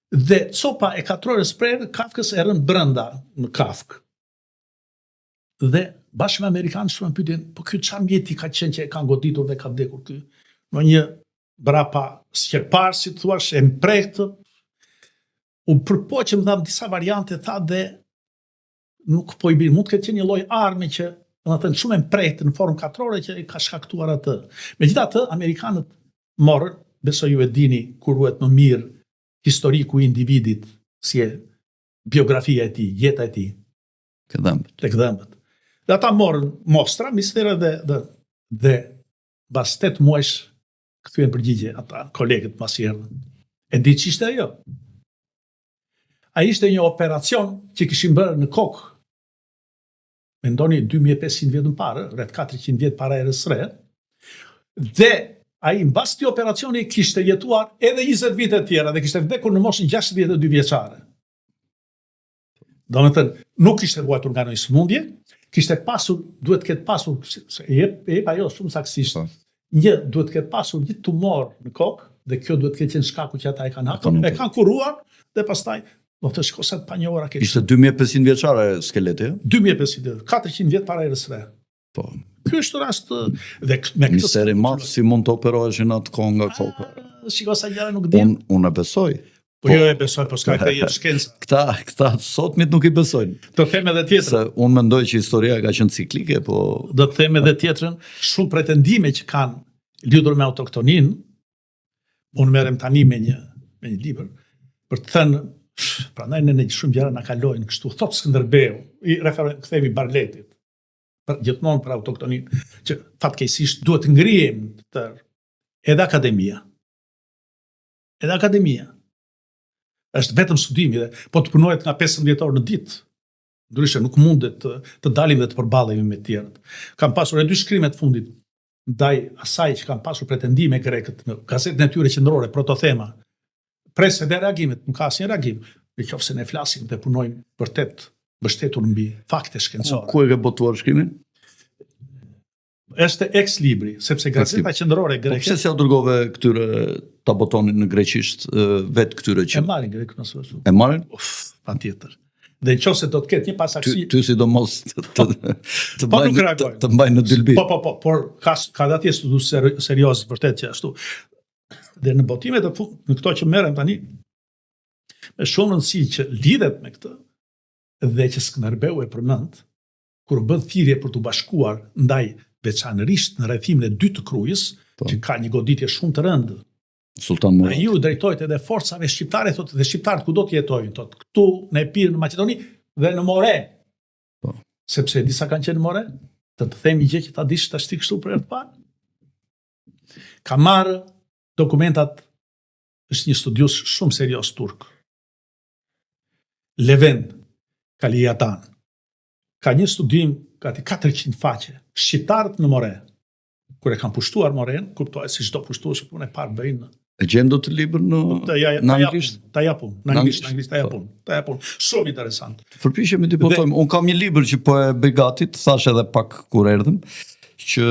Dhe copa e katrores prerë kafkës e rënë brenda në kafkë. Dhe bashkë me amerikanë shtruan pyetjen, po ky çfarë mjeti ka qenë që e kanë goditur dhe ka vdekur ky? Në një brapa sqepar, si të thuash, e mprehtë, U përpoqëm dhamë disa variante, tha dhe nuk po i bie. Mund të ketë qenë një lloj arme që, domethënë shumë e mprehtë në formë katrore që e ka shkaktuar atë. Megjithatë, amerikanët morën, besoj ju e dini ku ruhet më mirë historiku i individit, si e biografia e tij, jeta e tij. Te dhëmbët. Tek dhëmbët. Dhe ata morën mostra, mistere dhe dhe dhe mbas 8 muajsh Kthyen përgjigje ata kolegët pasi erdhën. E di ç'ishte ajo? Ai ishte një operacion që kishin bërë në kokë. Mendoni 2500 vjet më parë, rreth 400 vjet para erës së re. Dhe ai mbas këtij operacioni kishte jetuar edhe 20 vite të tjera dhe kishte vdekur në moshën 62 vjeçare. Domethënë, nuk kishte vuajtur nga ndonjë sëmundje, kishte pasur, duhet të ketë pasur, se e jep, e jep ajo shumë saktësisht. Po. Një duhet të ketë pasur një tumor në kokë dhe kjo duhet të ketë qenë shkaku që ata e kanë hapur, e kanë kuruar dhe pastaj do të shko sa të panjohura ke. Ishte 2500 vjeçare skeleti, ë? 2500 vjet, 400 vjet para erës së re. Po. Ky është rast dhe me këtë misteri madh si mund të operoheshin atë kohë nga koka. Shiko sa gjëra nuk di. Unë unë e besoj. Po jo e besoj, po s'ka këtë jetë shkenca. Këta, këta sotmit nuk i besojnë. Të them edhe tjetrën. Se unë mendoj që historia ka qenë ciklike, po... Do të them edhe tjetrën, shumë pretendime që kanë lidhur me autoktoninë, unë merrem tani me një, me një libër, për të thënë, prandaj ne në shumë gjëra na kalojnë kështu, thotë Skënderbeu, i referojmë, kthehemi Barletit, për, gjithmonë për autoktoninë, që fatkeqësisht duhet të ngrihem të edhe akademia, Edhe akademia. Është vetëm studimi dhe po të punohet nga 15 orë në ditë. Ndryshe nuk mundet të, të dalim dhe të përballemi me të tjerët. Kam pasur edhe dy shkrime të fundit ndaj asaj që kanë pasur pretendime grekët në gazetën e tyre qendrore Protothema. Pres edhe reagimet, nuk ka asnjë reagim. Në qoftë se ne flasim dhe punojmë vërtet mbështetur mbi fakte shkencore. Ku e ke botuar shkrimin? Është ex libri, sepse gazeta qendrore po greke. Po pse s'ia dërgove këtyre ta botonin në greqisht vetë këtyre që E marrin grekët në sot. E marrin? Uf, patjetër. Dhe në qoftë se do të ketë një pasaktësi... Ty, ty sidomos të, të, të, po mbajnë, të, të mbajnë në dylbi. Po, po, po, por ka, ka dhe atje studiues ser, serioz vërtet që ashtu. Dhe në botimet e fund, në këto që merrem tani, me shumë rëndësi që lidhet me këtë, dhe që Skënderbeu e përmend, kur bën thirrje për t'u bashkuar ndaj veçanërisht në rrethimin e dytë të Krujës, po. që ka një goditje shumë të rëndë. Sultan Murat. Ai u drejtohet edhe forcave shqiptare, thotë dhe shqiptarët kudo të jetojnë, thotë këtu në Epir, në Maqedoni dhe në More. Po. Sepse disa kanë qenë në More, të të them një gjë që ta dish tash ti kështu për herë të parë. Ka marrë dokumentat është një studiues shumë serioz turk. Levent Kaliatan. Ka një studim gati 400 faqe, shqiptarët në More, kur e kanë pushtuar Moren, kuptohet si çdo pushtues punë e parë bëjnë. E gjen dot libër në ta, ja, në anglisht? Ta jap unë, në anglisht, në anglisht ta jap unë, ta jap unë. Shumë interesant. Përpiqemi të botojmë. Unë kam një libër që po e bëj gati, të thashë edhe pak kur erdhëm, që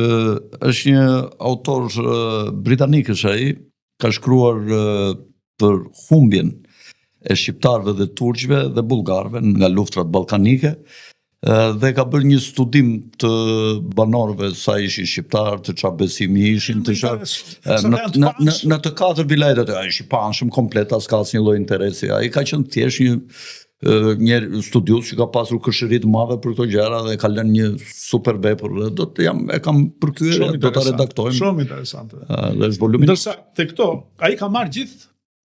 është një autor britanik është ai, ka shkruar për humbjen e shqiptarëve dhe turqve dhe bullgarëve nga luftrat ballkanike dhe ka bërë një studim të banorëve sa ishin shqiptarë, të çfarë besimi ishin, të çfarë në, në, në, në të katër vilajetet, ai është i paanshëm komplet, as ka asnjë lloj interesi. Ai ka qenë thjesht një një studiues që ka pasur kërshëri të madhe për këto gjëra dhe ka lënë një super vepër dhe do të jam e kam përkthyer do ta redaktojmë. Shumë interesante. Dhe është volumi. Ndërsa te këto ai ka marrë gjithë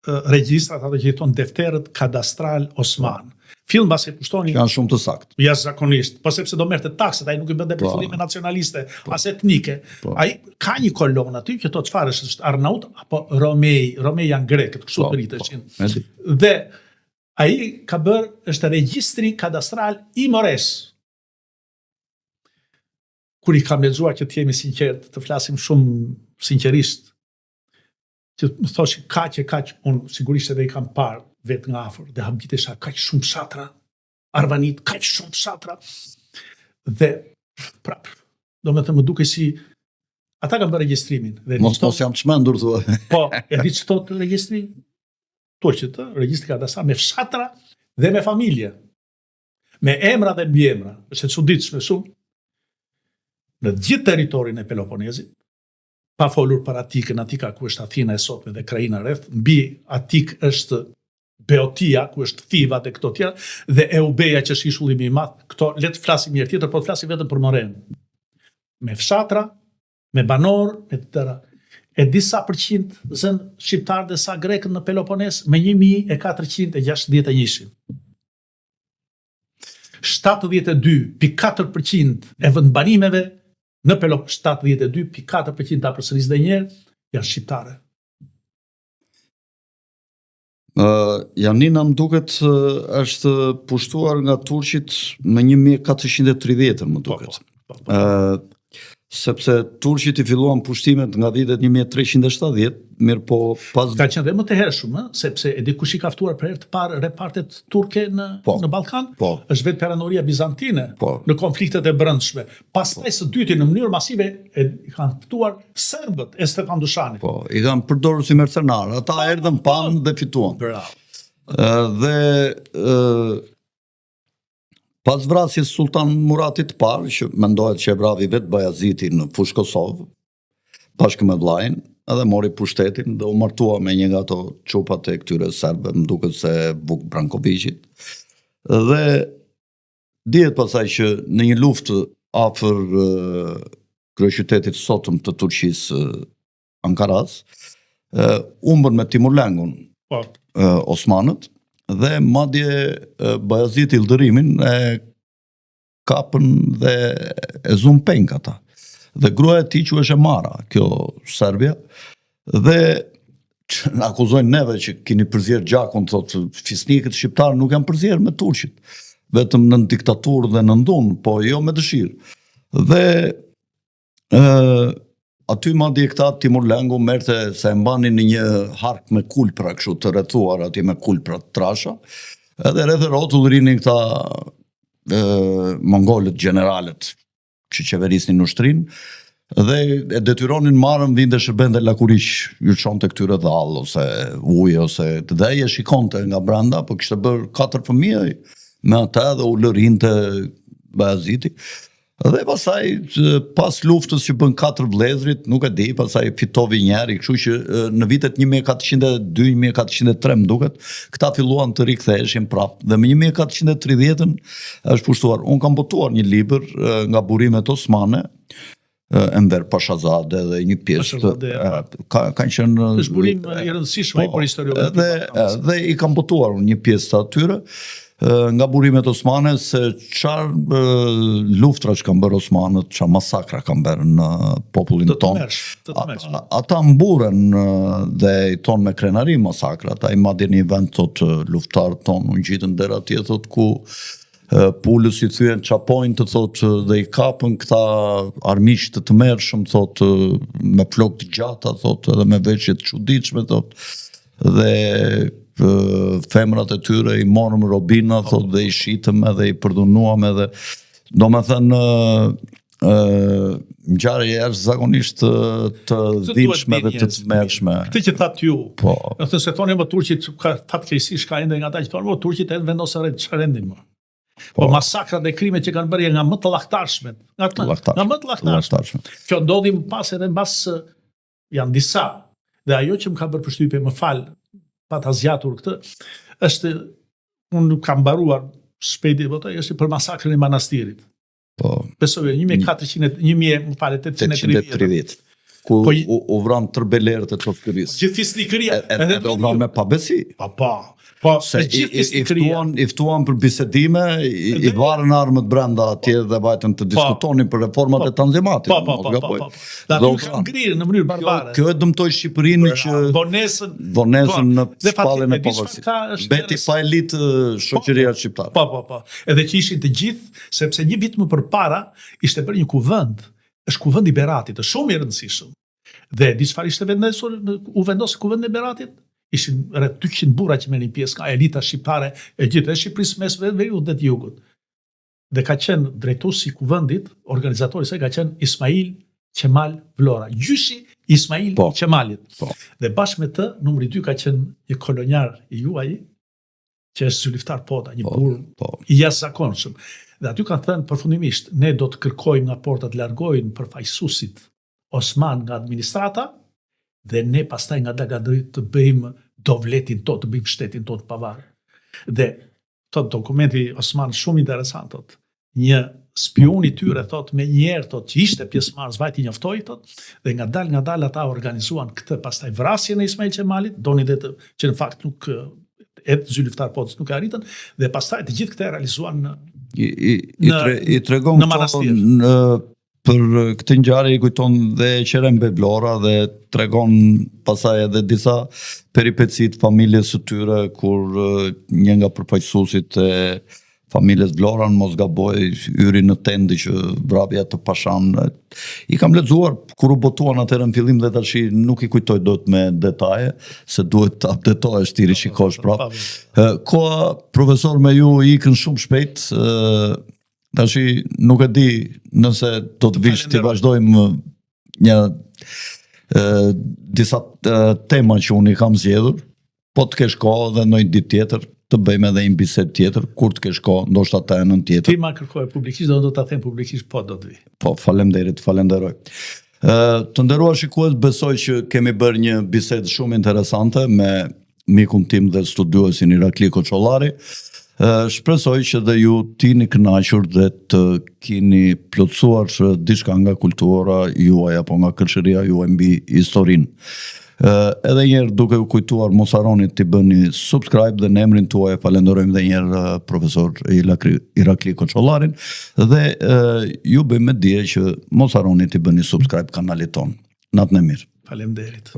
regjistrat ato që i thonë defterët kadastral osman. Fill mbasi pushtonin janë shumë të saktë. Jashtëzakonisht, po sepse do merrte taksat, ai nuk i bënte po. qëllime nacionaliste, po. as etnike. Po. Ai ka një kolonë aty që thotë çfarë është, është Arnaut apo Romej, Romej janë grekët, kështu po, thërriteshin. Po. Dhe Ai ka bërë, është regjistri kadastral i Mores. Kur i kam lexuar që të jemi sinqertë, të flasim shumë sinqerisht, që më thoshin kaq e kaq, unë sigurisht edhe i kam parë vetë nga afër, dhe habitesha kaq shumë fshatra, arvanit, kaq shumë fshatra, dhe prap, domethënë më dukej si, ata kanë bërë regjistrimin. Dhe mos, mos jam çmendur, thua. Po, e di ç'thotë regjistri? Turqit, ë, regjistri kadastral me fshatra dhe me familje. Me emra dhe mbiemra. Është e çuditshme shumë. Në gjithë territorin e Peloponezit, pa folur për Atikën, Atika ku është Athina e sotme dhe krahina rreth, mbi Atikë është Beotia, ku është Thiva dhe këto tjera, dhe Eubeja që është ishulli më i madh, këto le të flasim një herë tjetër, po të flasim vetëm për Morenë. Me fshatra, me banorë, me të tëra. E di sa përqind zënë shqiptarët dhe sa grekët në Peloponez me 1461-shin. 72.4% e vendbanimeve në Pelop 72.4% ta përsëris dhe një herë janë shqiptare. Uh, Janina më duket është pushtuar nga turqit më 1430 më po, duket. Po, po, po. Uh, sepse turqit i filluan pushtimet nga vitet 1370, mirëpo pas... Ka qenë dhe më të hershëm, ë, sepse e di kush i ka ftuar për herë të parë repartet turke në, po, në Ballkan? Po. Është vetë perandoria bizantine po. në konfliktet e brendshme. Pastaj së dyti në mënyrë masive e kanë ftuar serbët e Stefan Dushanit. Po, i kanë përdorur si mercenarë. Ata po, erdhën po. panë dhe fituan. Bravo. Dhe ë pas vrasjes Sultan Muratit të parë, që mendohet që e vravi vetë Bajaziti në Fushë Kosovë, bashkë me vllain. edhe mori pushtetin dhe u martua me një nga ato çupat e këtyre serbëve, më duket se Vuk Brankoviqit. Dhe dihet pastaj që në një luftë afër kryeqytetit sotëm të Turqisë Ankaras, humbën me Timur Lengun, po. Osmanët, dhe madje Bajazit Yildirimit e kapën dhe e zunë peng ata. Dhe gruaja e tij quheshe Mara, kjo Serbia, dhe që na akuzojnë neve që keni përzier gjakun, thotë, fisnikët shqiptarë nuk janë përzier me turqit, vetëm nën diktaturë dhe nën dhunë, po jo me dëshirë. Dhe ë aty madje këta Timur Lengu merrte se e mbanin në një hark me kulpra kështu të rrethuar atje me kulpra të trasha, edhe rreth e rrotull rrinin këta ë mongolët gjeneralët që qeverisnin ushtrinë dhe e detyronin Marën vinte shërbente lakuriq, ju çonte këtyre dhallë ose ujë ose dhe ai e shikonte nga brenda, po kishte bërë katër fëmijë me atë dhe ulërinte Bajaziti. Dhe pastaj pas luftës që bën katër vëllezërit, nuk e di, pastaj fitovi njëri, kështu që në vitet 1402, 1403 më duket, këta filluan të riktheheshin prapë. Dhe më 1430-ën është pushtuar. Unë kam botuar një libër nga burimet osmane, Enver Pashazade dhe një pjesë të po. ka kanë qenë është burim i rëndësishëm ai po, për historiografinë. Dhe dhe i kam botuar unë një pjesë të atyre nga burimet osmane se çfarë luftrash kanë bërë osmanët, çfarë masakra kanë bërë në popullin tonë. Të tmerrshme. Ata, ata mburen dhe i thonë me krenari masakrat. Ai madje në një vend thotë luftëtarët tonë u ngjitën deri atje thotë ku pulës i thyen çaponjtë thotë dhe i kapën këta armiq të tmerrshëm thotë me flokë të gjata thotë edhe me veshje të çuditshme thotë dhe femrat e tyre i morëm robina thotë dhe i shitëm edhe i përdhunuam edhe domethënë ë ngjarje jashtëzakonisht të, të dhimbshme dhe të tmerrshme. Këtë që thatë ju. Po. Do të se thonë më turqit ka fatkeqësisht ka ende nga ata që thonë, "Po turqit e vendosën rend, çfarë rendin më?" Po, po masakrat dhe krimet që kanë bërë janë nga më të llahtarshmet, nga të nga më të llahtarshmet. Kjo ndodhi më pas edhe mbas janë disa. Dhe ajo që më ka bërë përshtypje, më fal, pa ta zgjatur këtë, është unë nuk kam mbaruar shpejt e botoj, është për masakrën e Manastirit. Po. Besoj 1400 1000, më fal, 830. 830. Ku po, u, u vranë tërë bejlerët e Çoskyrisë. Gjithë fisnikëria. Edhe edhe u vranë me pabesi. Po, po. Po, se gjithë fisnikëria. I ftuan, i ftuan për bisedime, i, i varën armët brenda atje dhe vajtën të po. diskutonin për reformat po. e Tanzimatit. Po, po, po, po, po, po. Dhe aty kanë ngrirë në mënyrë barbare. Kjo, kjo e dëmtoi Shqipërinë që vonesën vonesën po, në shpalljen e pavarësisë. Mbeti pa elitë shoqëria po, shqiptare. Po, po, po. Edhe që ishin të gjithë, sepse një vit më përpara ishte bërë një kuvend, është kuvendi i Beratit, është shumë i rëndësishëm. Dhe di çfarë ishte vendosur, u vendos në kuvendin e Beratit? Ishin rreth 200 burra që merrnin pjesë nga elita shqiptare e gjithë e Shqipërisë mes veriut dhe të jugut. Dhe ka qenë drejtuesi i kuvendit, organizatori i saj ka qenë Ismail Qemal Vlora, gjyshi i Ismail po, Qemalit. Po. Dhe bashkë me të, numri 2 ka qenë një kolonjar i juaj, që është Zylyftar Pota, një po, burrë po. i jashtëzakonshëm. Dhe aty kanë thënë përfundimisht, ne do të kërkojmë nga Porta të largojnë përfaqësuesit osman nga administrata dhe ne pastaj nga ngadalë të bëjmë dovletin tonë, të bëjmë shtetin tonë të pavarur. Dhe thot dokumenti osman shumë interesant thot. Një spiun i tyre thot menjëherë thot që ishte pjesëmarrës vajti njoftoi thot dhe ngadalë ngadalë ata organizuan këtë pastaj vrasjen e Ismail Qemalit, donin dhe të, që në fakt nuk e Zylyftar Potës nuk e arritën dhe pastaj të gjithë këtë e realizuan në i i i, tre, i tregon në Manastir. Në për këtë ngjarje i kujton dhe Eqerem Bej Vlora dhe tregon pastaj edhe disa peripeci të familjes së tyre kur një nga përfaqësuesit e familjes Vlora në mos gaboj hyri në tendë që vrapi atë pashan. I kam lexuar kur u botuan atëherë në fillim dhe tash nuk i kujtoj dot me detaje se duhet të updatohesh t'i rishikosh prapë. Koha profesor me ju ikën shumë shpejt, Tashi nuk e di nëse do të vish të vazhdojmë një e, disa e, tema që unë i kam zgjedhur, po të kesh kohë dhe ndonjë ditë tjetër të bëjmë edhe një bisedë tjetër kur të kesh kohë, ndoshta të enën tjetër. Ti ma kërkove publikisht, do do ta them publikisht po do të vi. Po, faleminderit, falenderoj. Të nderuar shikues, besoj që kemi bërë një bisedë shumë interesante me mikun tim dhe studiuesin Irakli Koçollari. Shpresoj që dhe ju të jeni kënaqur dhe të keni plotësuar diçka nga kultura juaj apo nga kërshëria juaj mbi historinë. Edhe një herë duke u kujtuar mos harroni të bëni subscribe dhe në emrin tuaj e falenderojmë edhe një herë profesor Irakli, Irakli Koçollarin dhe ju bëjmë me dije që mos harroni të bëni subscribe kanalit tonë. Natën e mirë. Faleminderit.